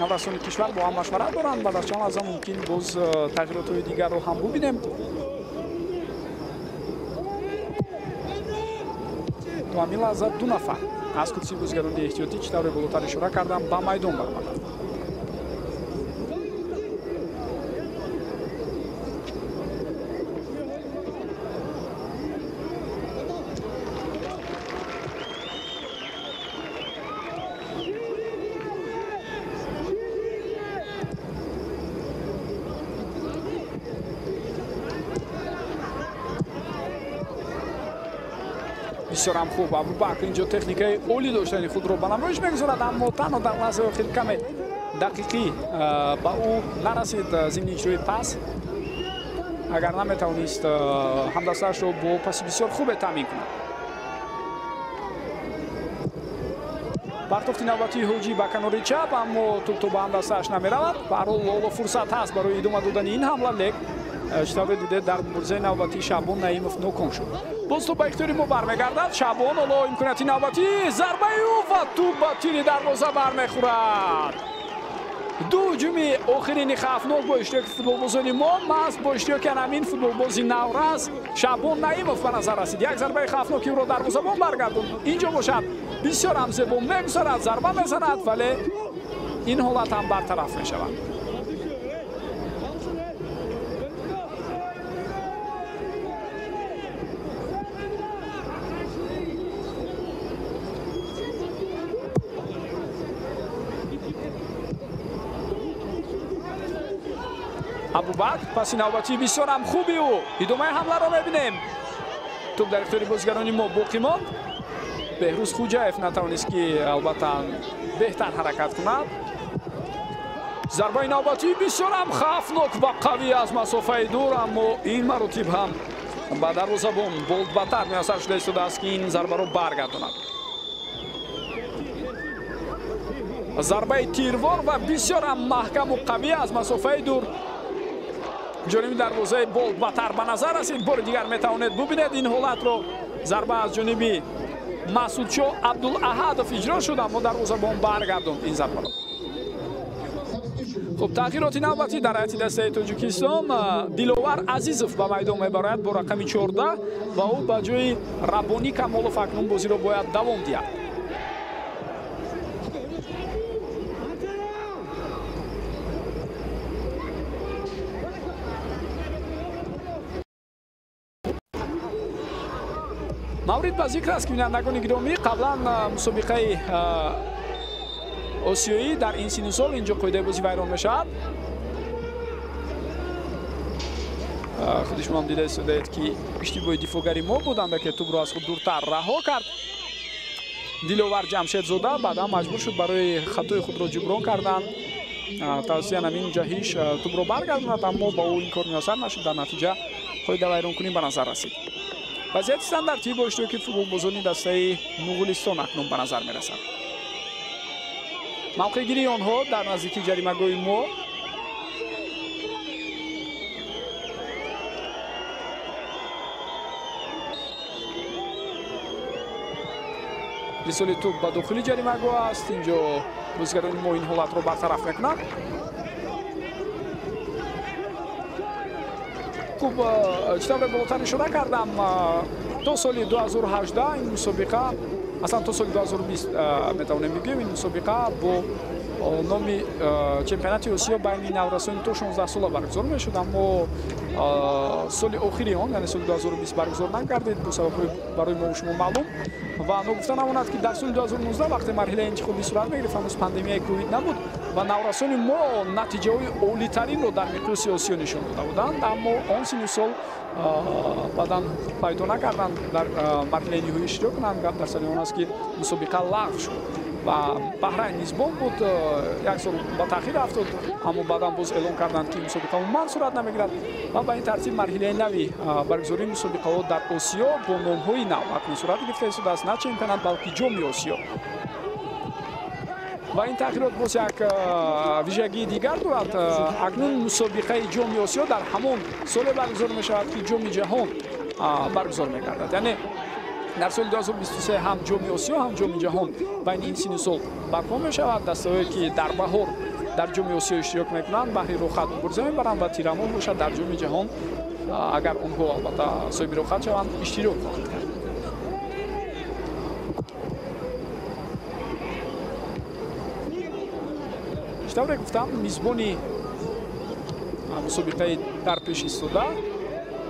наврасони кишвар бо ҳам машварат доранд ва дар чанд лаҳза мумкин боз тағйиротҳои дигарро ҳам бубинем. То ҳамин лаҳза ду нафар аз курсии бозигарони эҳтиётӣ, чӣ тавре болотар ишора кардам, ба майдон баромаданд. Бисёрам хуб Абубакр инҷо техникаи олӣ доштани худро ба намоиш мегузорад, аммо танҳо дар лаҳзаи охир каме дақиқӣ ба ӯ нарасид зимни иҷрои пас. Агар наметавонист ҳамдастаашро бо паси бисёр хубе таъмин кунад. Партофти навбатии Ҳоҷӣ ба канори чап, аммо тӯб то ба ҳамдастааш намеравад. Ба ҳар ҳол ҳоло фурсат ҳаст барои идома додани ин ҳамла, лек чӣ тавре дидед дар муборизаи навбатии Шабон Наимов ноком шуд. Боз тӯб ба ихтиёри мо бармегардад. Шабон ҳоло имконияти навбатӣ, зарбаи ӯ ва тӯб ба тири дарвоза бармехӯрад. Ду ҳуҷуми охирини хавфнок бо иштироки футболбозони мо, маҳз бо иштироки ҳамин футболбози наврас Шабон Наимов ба назар расид. Як зарбаи хавфноки ӯро дарвозабон баргардонд. Инҷо бошад бисёр ҳам зебо мегузарад, зарба мезанад, вале ин ҳолат ҳам бартараф мешавад. Абубакр паси навбатии бисёрам хуби ӯ. Идомаи ҳамларо мебинем. Тӯб дар ихтиёри бозигарони мо боқӣ монд. Беҳрӯз Хуҷаев натавонист ки албатта беҳтар ҳаракат кунад. Зарбаи навбатии бисёрам хавфнок ва қавӣ аз масофаи дур, аммо ин маротиб ҳам ба дарвозабон болдбатар муяссар шуда истодааст ки ин зарбаро баргардонад. Зарбаи тирвор ва бисёрам маҳкаму қавӣ аз масофаи дур ҷониби дарвозаи болдбатар ба назар расид. Бори дигар метавонед бубинед ин ҳолатро. Зарба аз ҷониби Масудшо Абдулаҳадов иҷро шуд, аммо дарвозабон баргардонд ин зарбаро. Хуб, тағйироти навбатӣ дар ҳайати дастаи Тоҷикистон. Диловар Азизов ба майдон мебарояд бо рақами 14 ва ӯ ба ҷои Раббонӣ Камолов акнун бозиро бояд давом диҳад. Маврид ба зикр аст ки бинандагони гиромӣ, қаблан мусобиқаи осиёӣ дар ин синну сол. Инҷо қоидаи бозӣ вайрон мешавад. Худи шумо ҳам дида истодаед, ки иштибоҳи дифоъгари мо буд, андаке тӯбро аз худ дуртар раҳо кард. Диловар Ҷамшедзода баъдан маҷбур шуд барои хатои худро ҷуброн кардан. Тавассути ҳамин ҷаҳиш тӯбро баргардонад, аммо ба ӯ ин кор муяссар нашуд. Дар натиҷа қоида вайронкунӣ ба назар расид. Вазъияти стандартӣ бо иштироки футболбозони дастаи Муғулистон акнун ба назар мерасад. Мавқеъгирии онҳо дар наздикии ҷаримагоҳи мо. Рисоли тӯб ба дохили ҷаримагоҳ аст. Инҷо бозигарони мо ин ҳолатро бартараф мекунанд. Хуб, чӣ тавре болотар ишора кардам, то соли 2018 ин мусобиқа, аслан то соли 2020 метавонем бигӯем, ин мусобиқа бо номи чемпионати Осиё байни наврасони то 16 сола баргузор мешуд, аммо соли охири он, яъне соли 2020 баргузор накардид бо сабабҳои барои мо шумо маълум. Ва ногуфта намонад, ки дар соли 2019 вақте марҳилаи интихобӣ сурат мегирифт, ҳанӯз пандемияи ковид набуд ва наврасони мо натиҷаҳои олитаринро дар миқёси Осиё нишон дода буданд, аммо он синну сол баъдан пайдо накарданд дар марҳилаи ниҳоӣ иштирок кунанд. Гап дар сари он аст, ки мусобиқа лағв шуд ва Баҳрайн мизбон буд, як сол ба таъхир афтод, аммо баъдан боз эълон карданд, ки мусобиқа умуман сурат намегирад ва ба ин тартиб марҳилаи нави баргузории мусобиқаҳо дар Осиё бо номҳои нав акнун сурат гирифта истодааст, на чемпионат, балки ҷоми Осиё. Ва ин тағйирот боз як вижагии дигар дорад. Акнун мусобиқаи ҷоми Осиё дар ҳамон соле баргузор мешавад, ки ҷоми ҷаҳон баргузор мегардад. Яъне дар соли 2023 ҳам ҷоми Осиё, ҳам ҷоми ҷаҳон байни ин синну сол барпо мешавад. Дастаҳое, ки дар баҳор дар ҷоми Осиё иштирок мекунанд, баҳри рӯхат мубориза мебаранд ва тирамоҳ бошад дар ҷоми ҷаҳон, агар онҳо албатта соҳиби рӯхат шаванд, иштирок хоҳанд кард. Чӣ тавре гуфтам, мизбони мусобиқаи дар пеш истода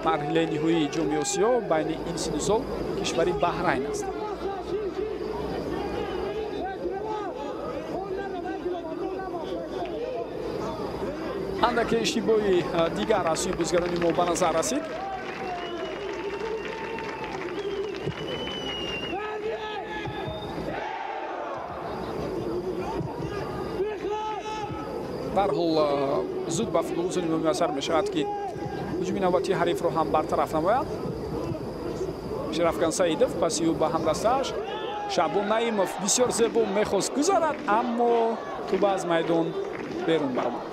марҳилаи ниҳоии ҷоми Осиё байни ин синну сол кишвари Баҳрайн аст. Андаке иштибоҳи дигар аз сӯи бозигарони мо ба назар расид. Дарҳол зуд ба футболбозони мо муяссар мешавад, ки ҳуҷуми навбатии ҳарифро ҳам бартараф намояд. Шерафган Саидов паси ӯ ба ҳамдастааш Шаъбон Наимов бисёр зебо мехост гузарад, аммо тӯб аз майдон берун баромад.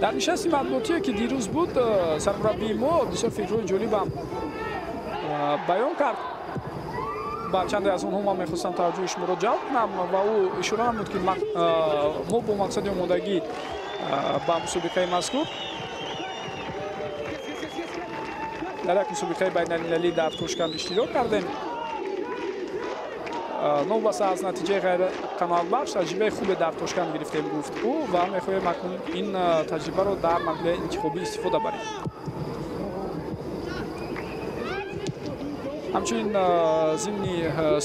Дар нишасти матбуотие, ки дирӯз буд, сармураббии мо бисёр фикрҳои ҷолибам баён кард. Ба чанде аз онҳо ман мехостам таваҷҷӯҳи шуморо ҷалб кунам ва ӯ ишора намуд, ки мо бо мақсади омодагӣ ба мусобиқаи мазкур дар як мусобиқаи байналмилалӣ дар Тошканд иштирок кардем. Новобаста аз натиҷаи ғайриқаноатбахш таҷрибаи хубе дар Тошканд гирифтем, гуфт ӯ, ва мехоҳем акнун ин таҷрибаро дар марҳилаи интихобӣ истифода барем. Ҳамчунин зимни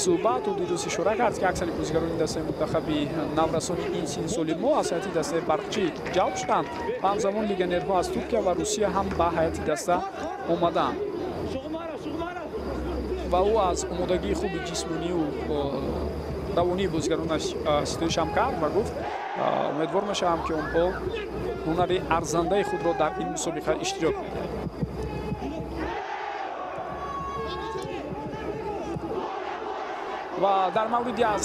суҳбат ӯ дирӯз ишора кард, ки аксари бозигарони дастаи мунтахаби наврасони ин синни соли мо аз ҳайати дастаи барқчӣ ҷалб шуданд ва ҳамзамон легионерҳо аз Туркия ва Русия ҳам ба ҳайати даста омадаанд. Ва ӯ аз омодагии хуби ҷисмонию равонии бозигаронаш ситоиш ҳам кард ва гуфт, умедвор мешавам, ки онҳо ҳунари арзандаи худро дар ин мусобиқа иштирок мекунанд. Ва дар мавриди аз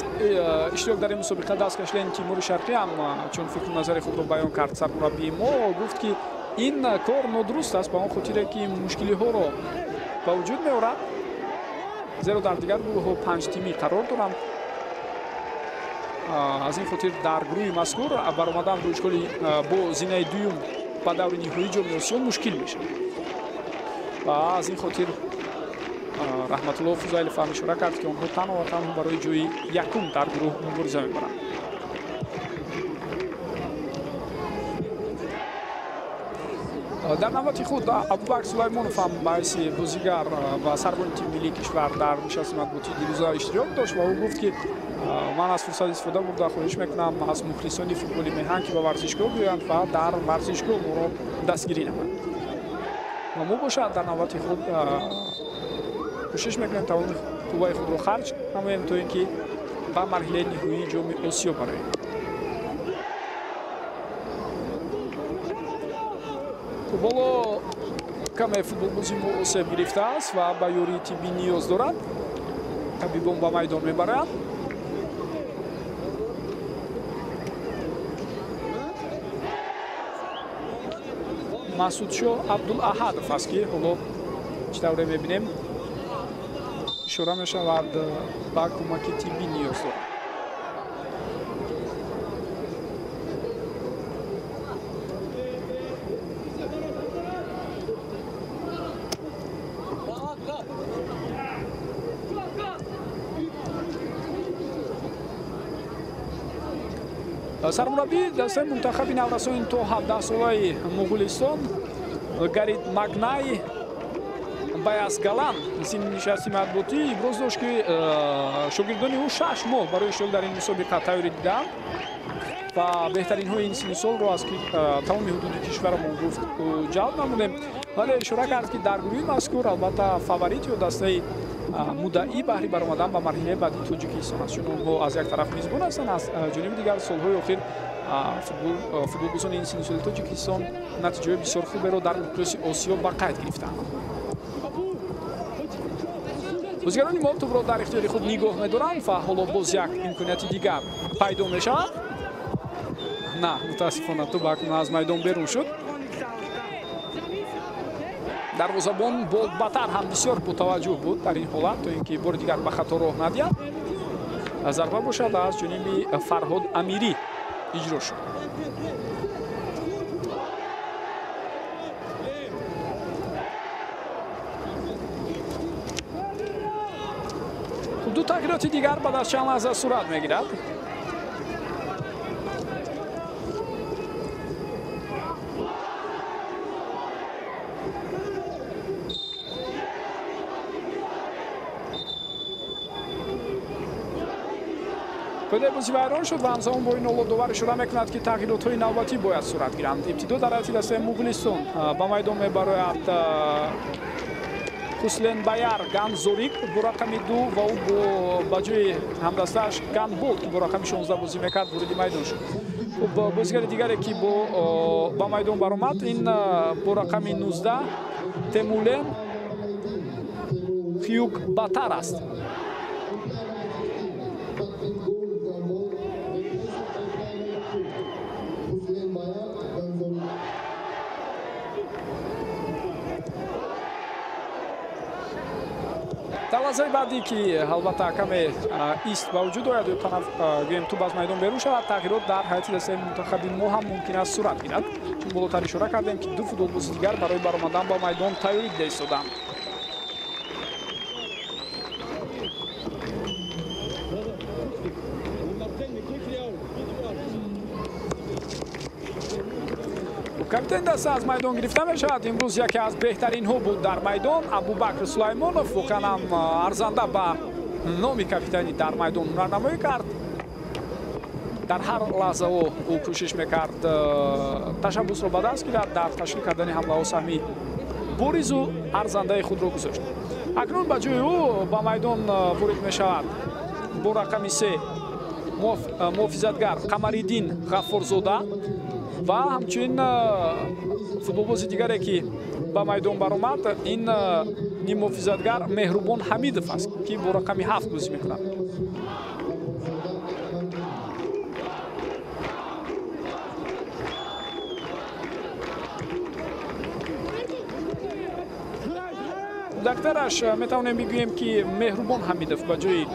иштирок дар ин мусобиқа даст кашидани Тимури Шарқӣ ҳам чун фикру назари худро баён кард сармураббии мо, гуфт, ки ин кор нодуруст аст ба он хотире, ки мушкилиҳоро ба вуҷуд меорад, зеро дар дигар гурӯҳҳо 5 тимӣ қарор доранд. Аз ин хотир дар гурӯҳи мазкур баромадан бо ишколи бо зинаи дуюм ба даври ниҳоии ҷоми Осиё мушкил мешавад ва аз ин хотир Раҳматулло Фузайлов ҳам ишора кард, ки онҳо танҳо ва танҳо барои ҷои якум дар гурӯҳ мубориза мебаранд. Дар навбати худ Абубакр Сулаймонов ҳам ба ҳайси бозигар ва сарбони тими миллии кишвар дар нишасти матбуотии дирӯза иштирок дошт ва ӯ гуфт, ки ман аз фурсат истифода бурда хоҳиш мекунам аз мухлисони футболи меҳан, ки ба варзишгоҳ биёянд ва дар варзишгоҳ моро дастгирӣ намоянд. Ва мо бошад дар навбати худ кӯшиш мекунем тамоми қувваи худро харҷ намоем, то ин ки ба марҳилаи ниҳоии ҷоми Осиё бароем. Ҳоло каме футболбози мо осеб гирифтааст ва ба ёрии тиббӣ ниёз дорад. Табибон ба майдон мебаранд. Масудшоҳ Абдулаҳадов аст, ки ҳоло чӣ тавре мебинем ишора мешавад ба кӯмаки тиббӣ ниёз дорад. Сармураббии дастаи мунтахаби наврасони то 17-солаи Муғулистон Гарид Магнай Баяс Галан зимни нишасти матбуотӣ иброз дошт, ки шогирдони ӯ 6 моҳ барои иштирок дар ин мусобиқа тайёрӣ диданд ва беҳтаринҳои ин синни солро аз тамоми ҳудуди кишварамон гуфт ҷалб намудем. Вале ишора кард, ки дар гурӯҳи мазкур албатта фаворит ё дастаи муддаӣ баҳри баромадан ба марҳилаи баъдии Тоҷикистон аст, чун онҳо аз як тараф мизбон ҳастанд, аз ҷониби дигар солҳои охир футболбозони ин синни соли Тоҷикистон натиҷаҳои бисёр хуберо дар миқёси Осиё ба қайд гирифтанд. Бозигарони мо тӯбро дар ихтиёри худ нигоҳ медоранд ва ҳоло боз як имконияти дигар пайдо мешавад. На, мутаассифона тӯб акнун аз майдон берун шуд. Дарвозабон Болбатар ҳам бисёр ботаваҷҷӯҳ буд дар ин ҳолат, то ин ки бори дигар ба хато роҳ надиҳад. Зарба бошад аз ҷониби Фарҳод Амирӣ иҷро шуд. Ду тағйироти дигар баъд аз чанд лаҳза сурат мегирад. Қоидаи бозӣ вайрон шуд ва ҳамзамон бо ин ҳоло довар ишора мекунад, ки тағйиротҳои навбатӣ бояд сурат гиранд. Ибтидо дар ҳайати дастаи Муғулистон ба майдон мебарояд Хуслен Баяр Ганзорик бо рақами 2 ва ӯ ба ҷои ҳамдастааш Ганболт, ки бо рақами 16 бозӣ мекард, вориди майдон шуд. Хуб, бозигари дигаре, ки ба майдон баромад, ин бо рақами 19 Темулен Хюк Батар аст. Дар лаҳзаи баъдӣ, ки албатта каме ист ба вуҷуд ояд ё гӯем тӯб аз майдон берун шавад, тағйирот дар ҳайати дастаи мунтахаби мо ҳам мумкин аст сурат гирад, чун болотар ишора кардем, ки ду футболбози дигар барои баромадан ба майдон тайёрӣ дида истоданд. Капитани даста аз майдон гирифта мешавад. Имрӯз яке аз беҳтаринҳо буд дар майдон Абубакр Сулаймонов. Воқеан ҳам арзанда ба номи капитани дар майдон ҳунарнамоӣ кард. Дар ҳар лаҳза ӯ кӯшиш мекард ташаббусро ба даст гирад, дар ташкил кардани ҳамлаҳо саҳми боризу арзандаи худро гузошт. Акнун ба ҷои ӯ ба майдон ворид мешавад бо рақами 3 муҳофизатгар Қамариддин Ғаффорзода ва ҳамчунин футболбози дигаре, ки ба майдон баромад, ин ниммуҳофизатгар Меҳрубон Ҳамидов аст, ки бо рақами 7 бозӣ мекунад. Дактараш метавонем бигӯем, ки Меҳрубон Ҳамидов ба ҷои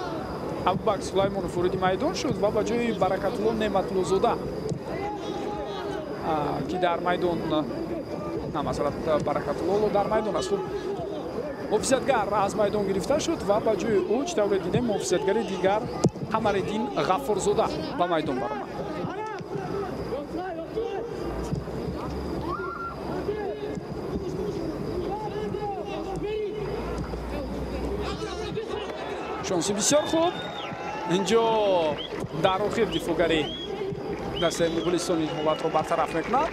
Абубакр Сулаймонов вориди майдон шуд ва ба ҷои Баракатулло Неъматуллозода, ки дар майдон на, масалан, Баракатулло дар майдон аст. Хуб, Муҳофизатгар аз майдон гирифта шуд ва ба ҷои ӯ, чӣ тавре дидем, муҳофизатгари дигар Қамариддин Ғаффорзода ба майдон баромад. Шонси бисёр хуб. Инҷо дар охир дифоъгари дастаи Муғулистон ин ҳолатро бартараф мекунад.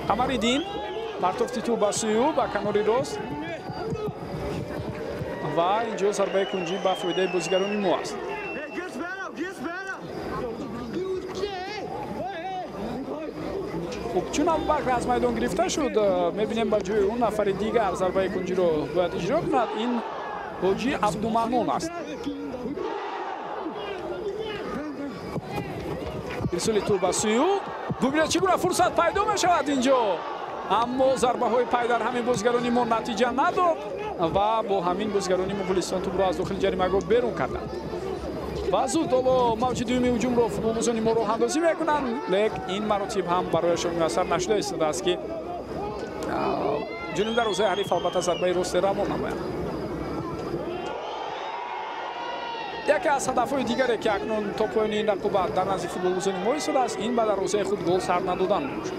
Қамариддин партофти тӯб ба сӯи ӯ, ба канори рост, ва инҷо зарбаи кунҷӣ ба фоидаи бозигарони мо аст. Хуб, чун Абубакр аз майдон гирифта шуд, мебинем ба ҷои ӯ нафари дигар зарбаи кунҷиро бояд иҷро кунад. Ин Ҳоҷи Абдуманнон аст. Ирсоли тӯб ба сӯи ӯ. Бубинед, чӣ гуна фурсат пайдо мешавад инҷо, аммо зарбаҳои пай дар ҳамин бозигарони мо натиҷа надод ва бо ҳамин бозигарони Муғулистон тӯбро аз дохили ҷаримагоҳ берун карданд. Ва зуд ҳоло мавҷи дуюми ҳуҷумро футболбозони мо роҳандозӣ мекунанд, лек ин маротиб ҳам барояшон муяссар нашуда истодааст, ки ҷониби дарвозаи ҳариф албатта зарбаи росте равон намоянд. Яке аз ҳадафҳои дигаре, ки акнун то поёни ин рақобат дар назди футболбозони мо истодааст, ин ба дарвозаи худ гол сар надодан мебошад.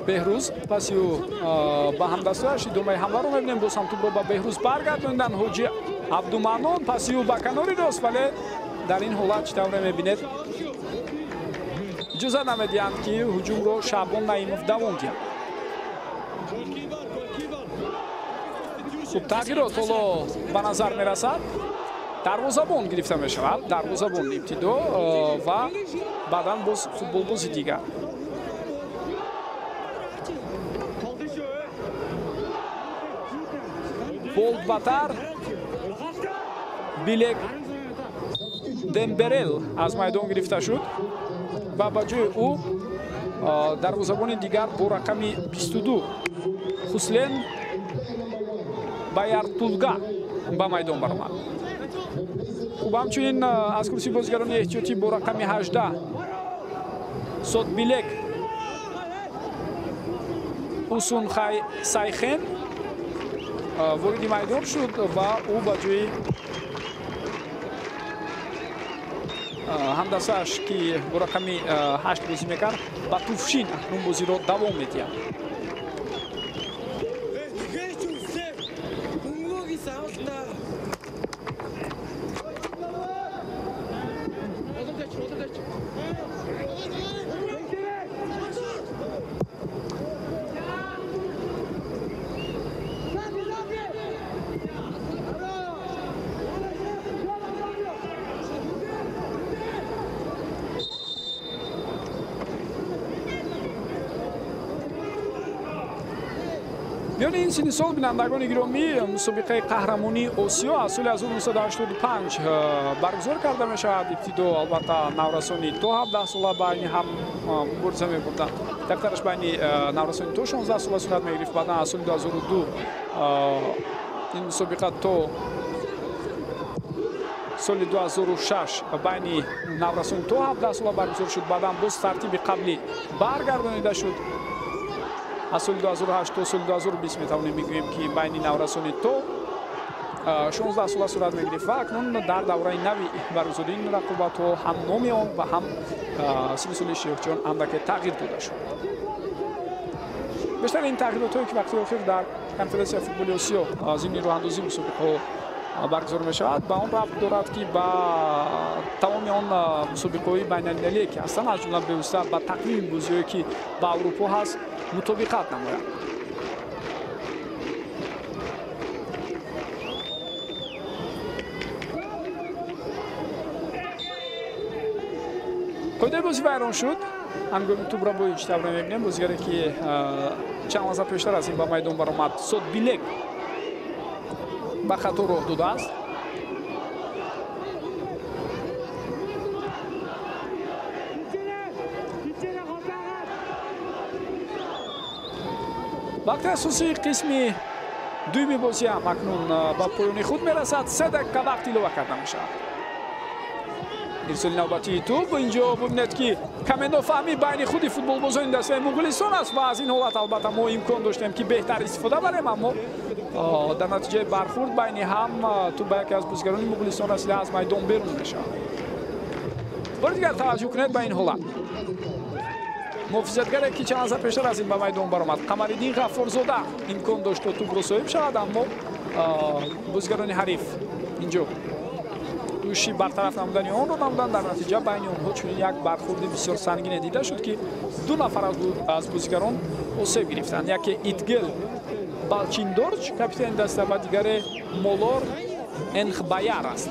Беҳрӯз паси ӯ ба ҳамдастояш идомаи ҳамларо мебинем. Боз ҳам тӯбро ба Беҳрӯз баргардонидан. Ҳоҷи Абдуманнон паси ӯ ба канори рост, вале дар ин ҳолат чӣ тавре мебинед, иҷоза намедиҳанд, ки ҳуҷумро Шаъбон Наимов давом диҳад. Хуб, тағйирот ҳоло ба назар мерасад. Дарвозабон гирифта мешавад, дарвозабон ибтидо ва баъдан боз футболбози дигар. Болдбатар Билек Демберел аз майдон гирифта шуд ва ба ҷои ӯ дарвозабони дигар бо рақами 22 Хуслен Баяртулга ба майдон баромад. Хуб, ҳамчунин аз курсии бозигарони эҳтиётӣ бо рақами 18 Сотбилек Усунхай Сайхен вориди майдон шуд ва ӯ ба ҷои ҳамдастааш, ки бо рақами 8 бозӣ мекард, ба Туфшин акнун бозиро давом медиҳад. Миёни ин синни сол, бинандагони гиромӣ, мусобиқаи қаҳрамонии Осиё аз соли 1985 баргузор карда мешавад. Ибтидо албатта наврасони то 17 сола байни ҳам мубориза мебурданд. Дақтараш байни наврасони то 16 сола сурат мегирифт. Баъдан аз соли 2002 ин мусобиқа то соли 2006 байни наврасони то 17 сола баргузор шуд. Баъдан боз тартиби қаблӣ баргардонида шуд. Аз соли 2008 то соли 2020 метавонем бигӯем, ки байни наврасони то 16 сола сурат мегирифт ва акнун дар давраи нави баргузории ин рақобатҳо ҳам номи он ва ҳам синни соли иштирокчиён андаке тағйир дода шуд. Бештари ин тағйиротҳое, ки вақти охир дар конфедератсияи футболи Осиё зимни роҳандозии мусобиқаҳо баргузор мешавад, ба он рабт дорад, ки ба тамоми он мусобиқаҳои байналмилалие, ки ҳастанд, аз ҷумла бевосита ба тақвими бозиҳое, ки ба Аврупо ҳаст, мутобиқат намояд. Қоидаи бозӣ вайрон шуд. Ҳангоми тӯбрабоӣ чӣ тавре мебинем, бозигаре, ки чанд лаҳза пештар аз ин ба майдон баромад, Сотбилек Ба хато роҳ додааст. Вақти асосии қисми дуюми бозӣ ҳам акнун ба поёни худ мерасад. 3 дақиқа вақт илова карда мешавад. Ирсоли навбатии тӯб инҷо бубинед, ки каме нофаҳмӣ байни худи футболбозони дастаи Муғулистон аст ва аз ин ҳолат албатта мо имкон доштем, ки беҳтар истифода барем, аммо дар натиҷаи бархурд байни ҳам тӯб ба яке аз бозигарони Муғулистон расида аз майдон берун мешавад. Бори дигар таваҷҷӯҳ кунед ба ин ҳолат. Муҳофизатгаре, ки чанд лаҳза пештар аз ин ба майдон баромад, Қамариддин Ғаффорзода, имкон дошт, то тӯбро соҳиб шавад, аммо бозигарони ҳариф инҷо кӯшиши бартараф намудани онро намуданд. Дар натиҷа байни онҳо чунин як бархурди бисёр сангине дида шуд, ки 2 нафар аз бозигарон осеб гирифтанд. Яке Итгел Балчиндорч, капитани даста, ва дигаре Молор Энхбаяр аст.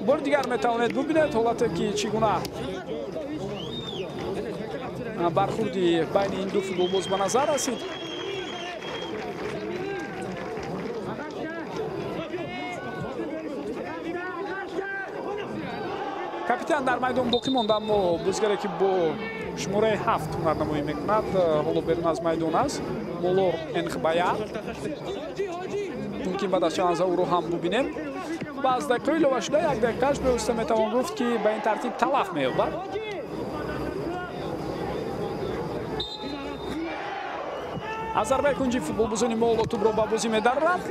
Бори дигар метавонед бубинед ҳолате, ки чӣ гуна бархурди байни ин ду футболбоз ба назар расид. Капитан дар майдон боқӣ монда, аммо бозигаре, ки бо шумораи 7 ҳунарнамоӣ мекунад, ҳоло берун аз майдон аст. Молор Энхбая. Мумкин баъд аз чанд лаҳза ӯро ҳам бубинем. Ва аз дақиқаи илова шуда 1 дақиқааш бевосита метавон гуфт, ки ба ин тартиб талаф меёбад. Аз зарбаи кунҷи футболбозони мо ҳоло тӯбро ба бозӣ медароранд.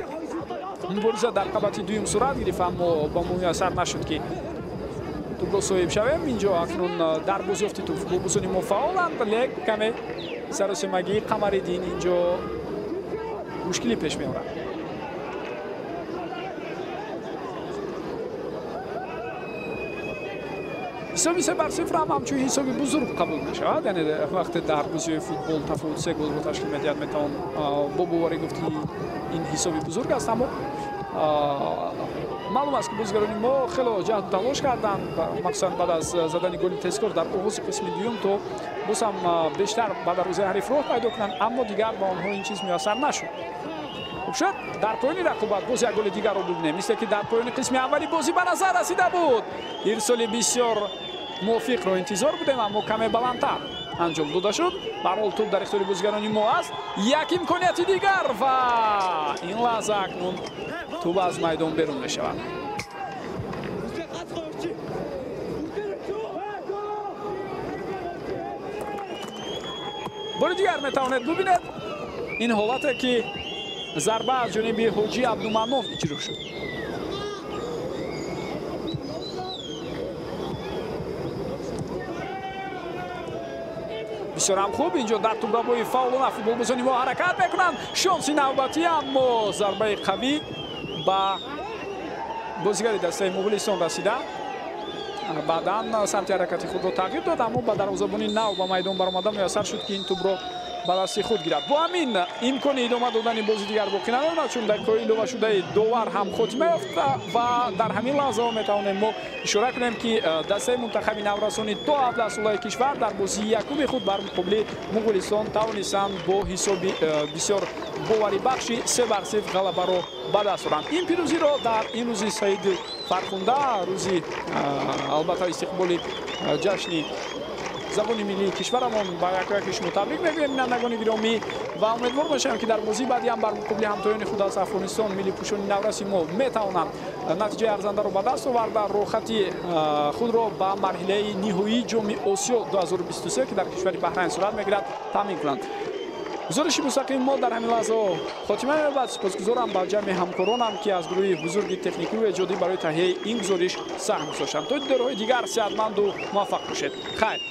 Мубориза дар қабати дуюм сурат гирифт, аммо ба муяссар нашуд, ки тӯбро соҳиб шавем. Инҷо акнун дар бозёфти тӯб футболбозони мо фаъоланд, лек каме саросемагии Қамариддин инҷо мушкилӣ пеш меорад. Ҳисоби 3-0 ҳам ҳамчун ҳисоби бузург қабул мешавад. Яъне вақте дар бозиҳои футбол тафовут 3 голро ташкил медиҳад, метавон бо боварӣ гуфт, ки ин ҳисоби бузург аст, аммо маълум аст, ки бозигарони мо хело ҷаҳду талош карданд, махсусан баъд аз задани голи тезкор дар оғози қисми дуюм, то боз ҳам бештар ба дарвозаи ҳариф роҳ пайдо кунанд, аммо дигар ба онҳо ин чиз муяссар нашуд. Хуб шуд, дар поёни рақобат боз як голи дигарро бубинем, мисле ки дар поёни қисми аввали бозӣ ба назар расида буд. Ирсоли бисёр мувофиқро интизор будем, аммо каме баландтар анҷом дода шуд. Ба ҳар ҳол тӯб дар ихтиёри бозигарони мо аст. Як имконияти дигар ва ин лаҳза акнун тӯб аз майдон берун мешавад. Бори дигар метавонед бубинед ин ҳолате, ки зарба аз ҷониби Ҳоҷи Абдуманнон иҷро шуд. Бисёрам хуб инҷо дар тӯбрабои фаъолона футболбозони мо ҳаракат мекунанд. Шонси навбатӣ, аммо зарбаи қавӣ ба бозигари дастаи Муғулистон расида. Баъдан самти ҳаракати худро тағйир дод, аммо ба дарвозабони нав ба майдон баромада муяссар шуд, ки ин тӯбро ба дасти худ гирад. Бо ҳамин имкони идома додани бози дигар боқӣ намемонад, чун дақиқаҳои иловашудаи довар ҳам хотима ёфта ва дар ҳамин лаҳзаҳо метавонем мо ишора кунем, ки дастаи мунтахаби наврасони то 17 солаи кишвар дар бозии якуми худ бар муқобили Муғулистон тавонистанд бо ҳисоби бисёр боварибахши 3-0 ғалабаро ба даст оранд. Ин пирӯзиро дар ин рӯзи саиди фархунда, рӯзи албатта истиқболи ҷашни забони миллии кишварамон, ба якояки шумо табрик мегӯем, бинандагони гиромӣ, ва умедвор мешавем, ки дар бозии баъдӣ ҳам бар муқобили ҳамтоёни худ аз Афғонистон миллипӯшони навраси мо метавонанд натиҷаи арзандаро ба даст оварда роҳхати худро ба марҳилаи ниҳоии ҷоми Осиё 2023, ки дар кишвари Баҳрайн сурат мегирад, таъмин кунанд. Гузориши мустақими мо дар ҳамин лаҳзаҳо хотима меёбад. Сипосгузорам ба ҷамъи ҳамкоронам, ки аз гурӯҳи бузурги техникию эҷодӣ барои таҳияи ин гузориш саҳм гузоштанд. То дидорҳои дигар сеҳатманду муваффақ бошед. Хайр.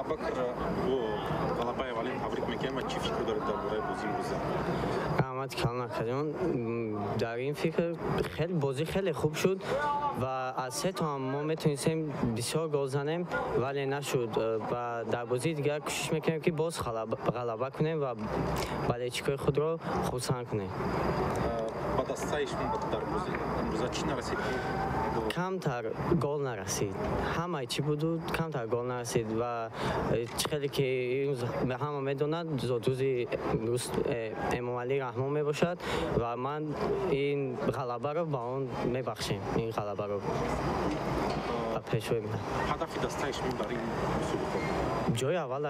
Абакр, бо ғалабаи аввалин табрик мекунем ва чӣ фикр доред дар бораи бозии имрӯза? Раҳмат калон акаҷон. Дар ин фикр хеле бозӣ хеле хуб шуд ва аз се то ҳам мо метавонистем бисёр гол занем, вале нашуд ва дар бозии дигар кӯшиш мекунем, ки боз ғалаба кунем ва болельщикои худро хурсанд кунем. Ба дастаи шумо дар бозии имрӯза чӣ нарасид? Камтар гол нарасид. Ҳамаи чӣ буду камтар гол нарасид ва чӣ хеле ки имрӯз ҳама медонад, зодрӯзи Эмомалӣ Раҳмон мебошад ва ман ин ғалабаро ба он мебахшем, ин ғалабаро ба пешвои миллат. Ҳадафи дастаи шумо дар ин мусобиқа? Ҷои аввал.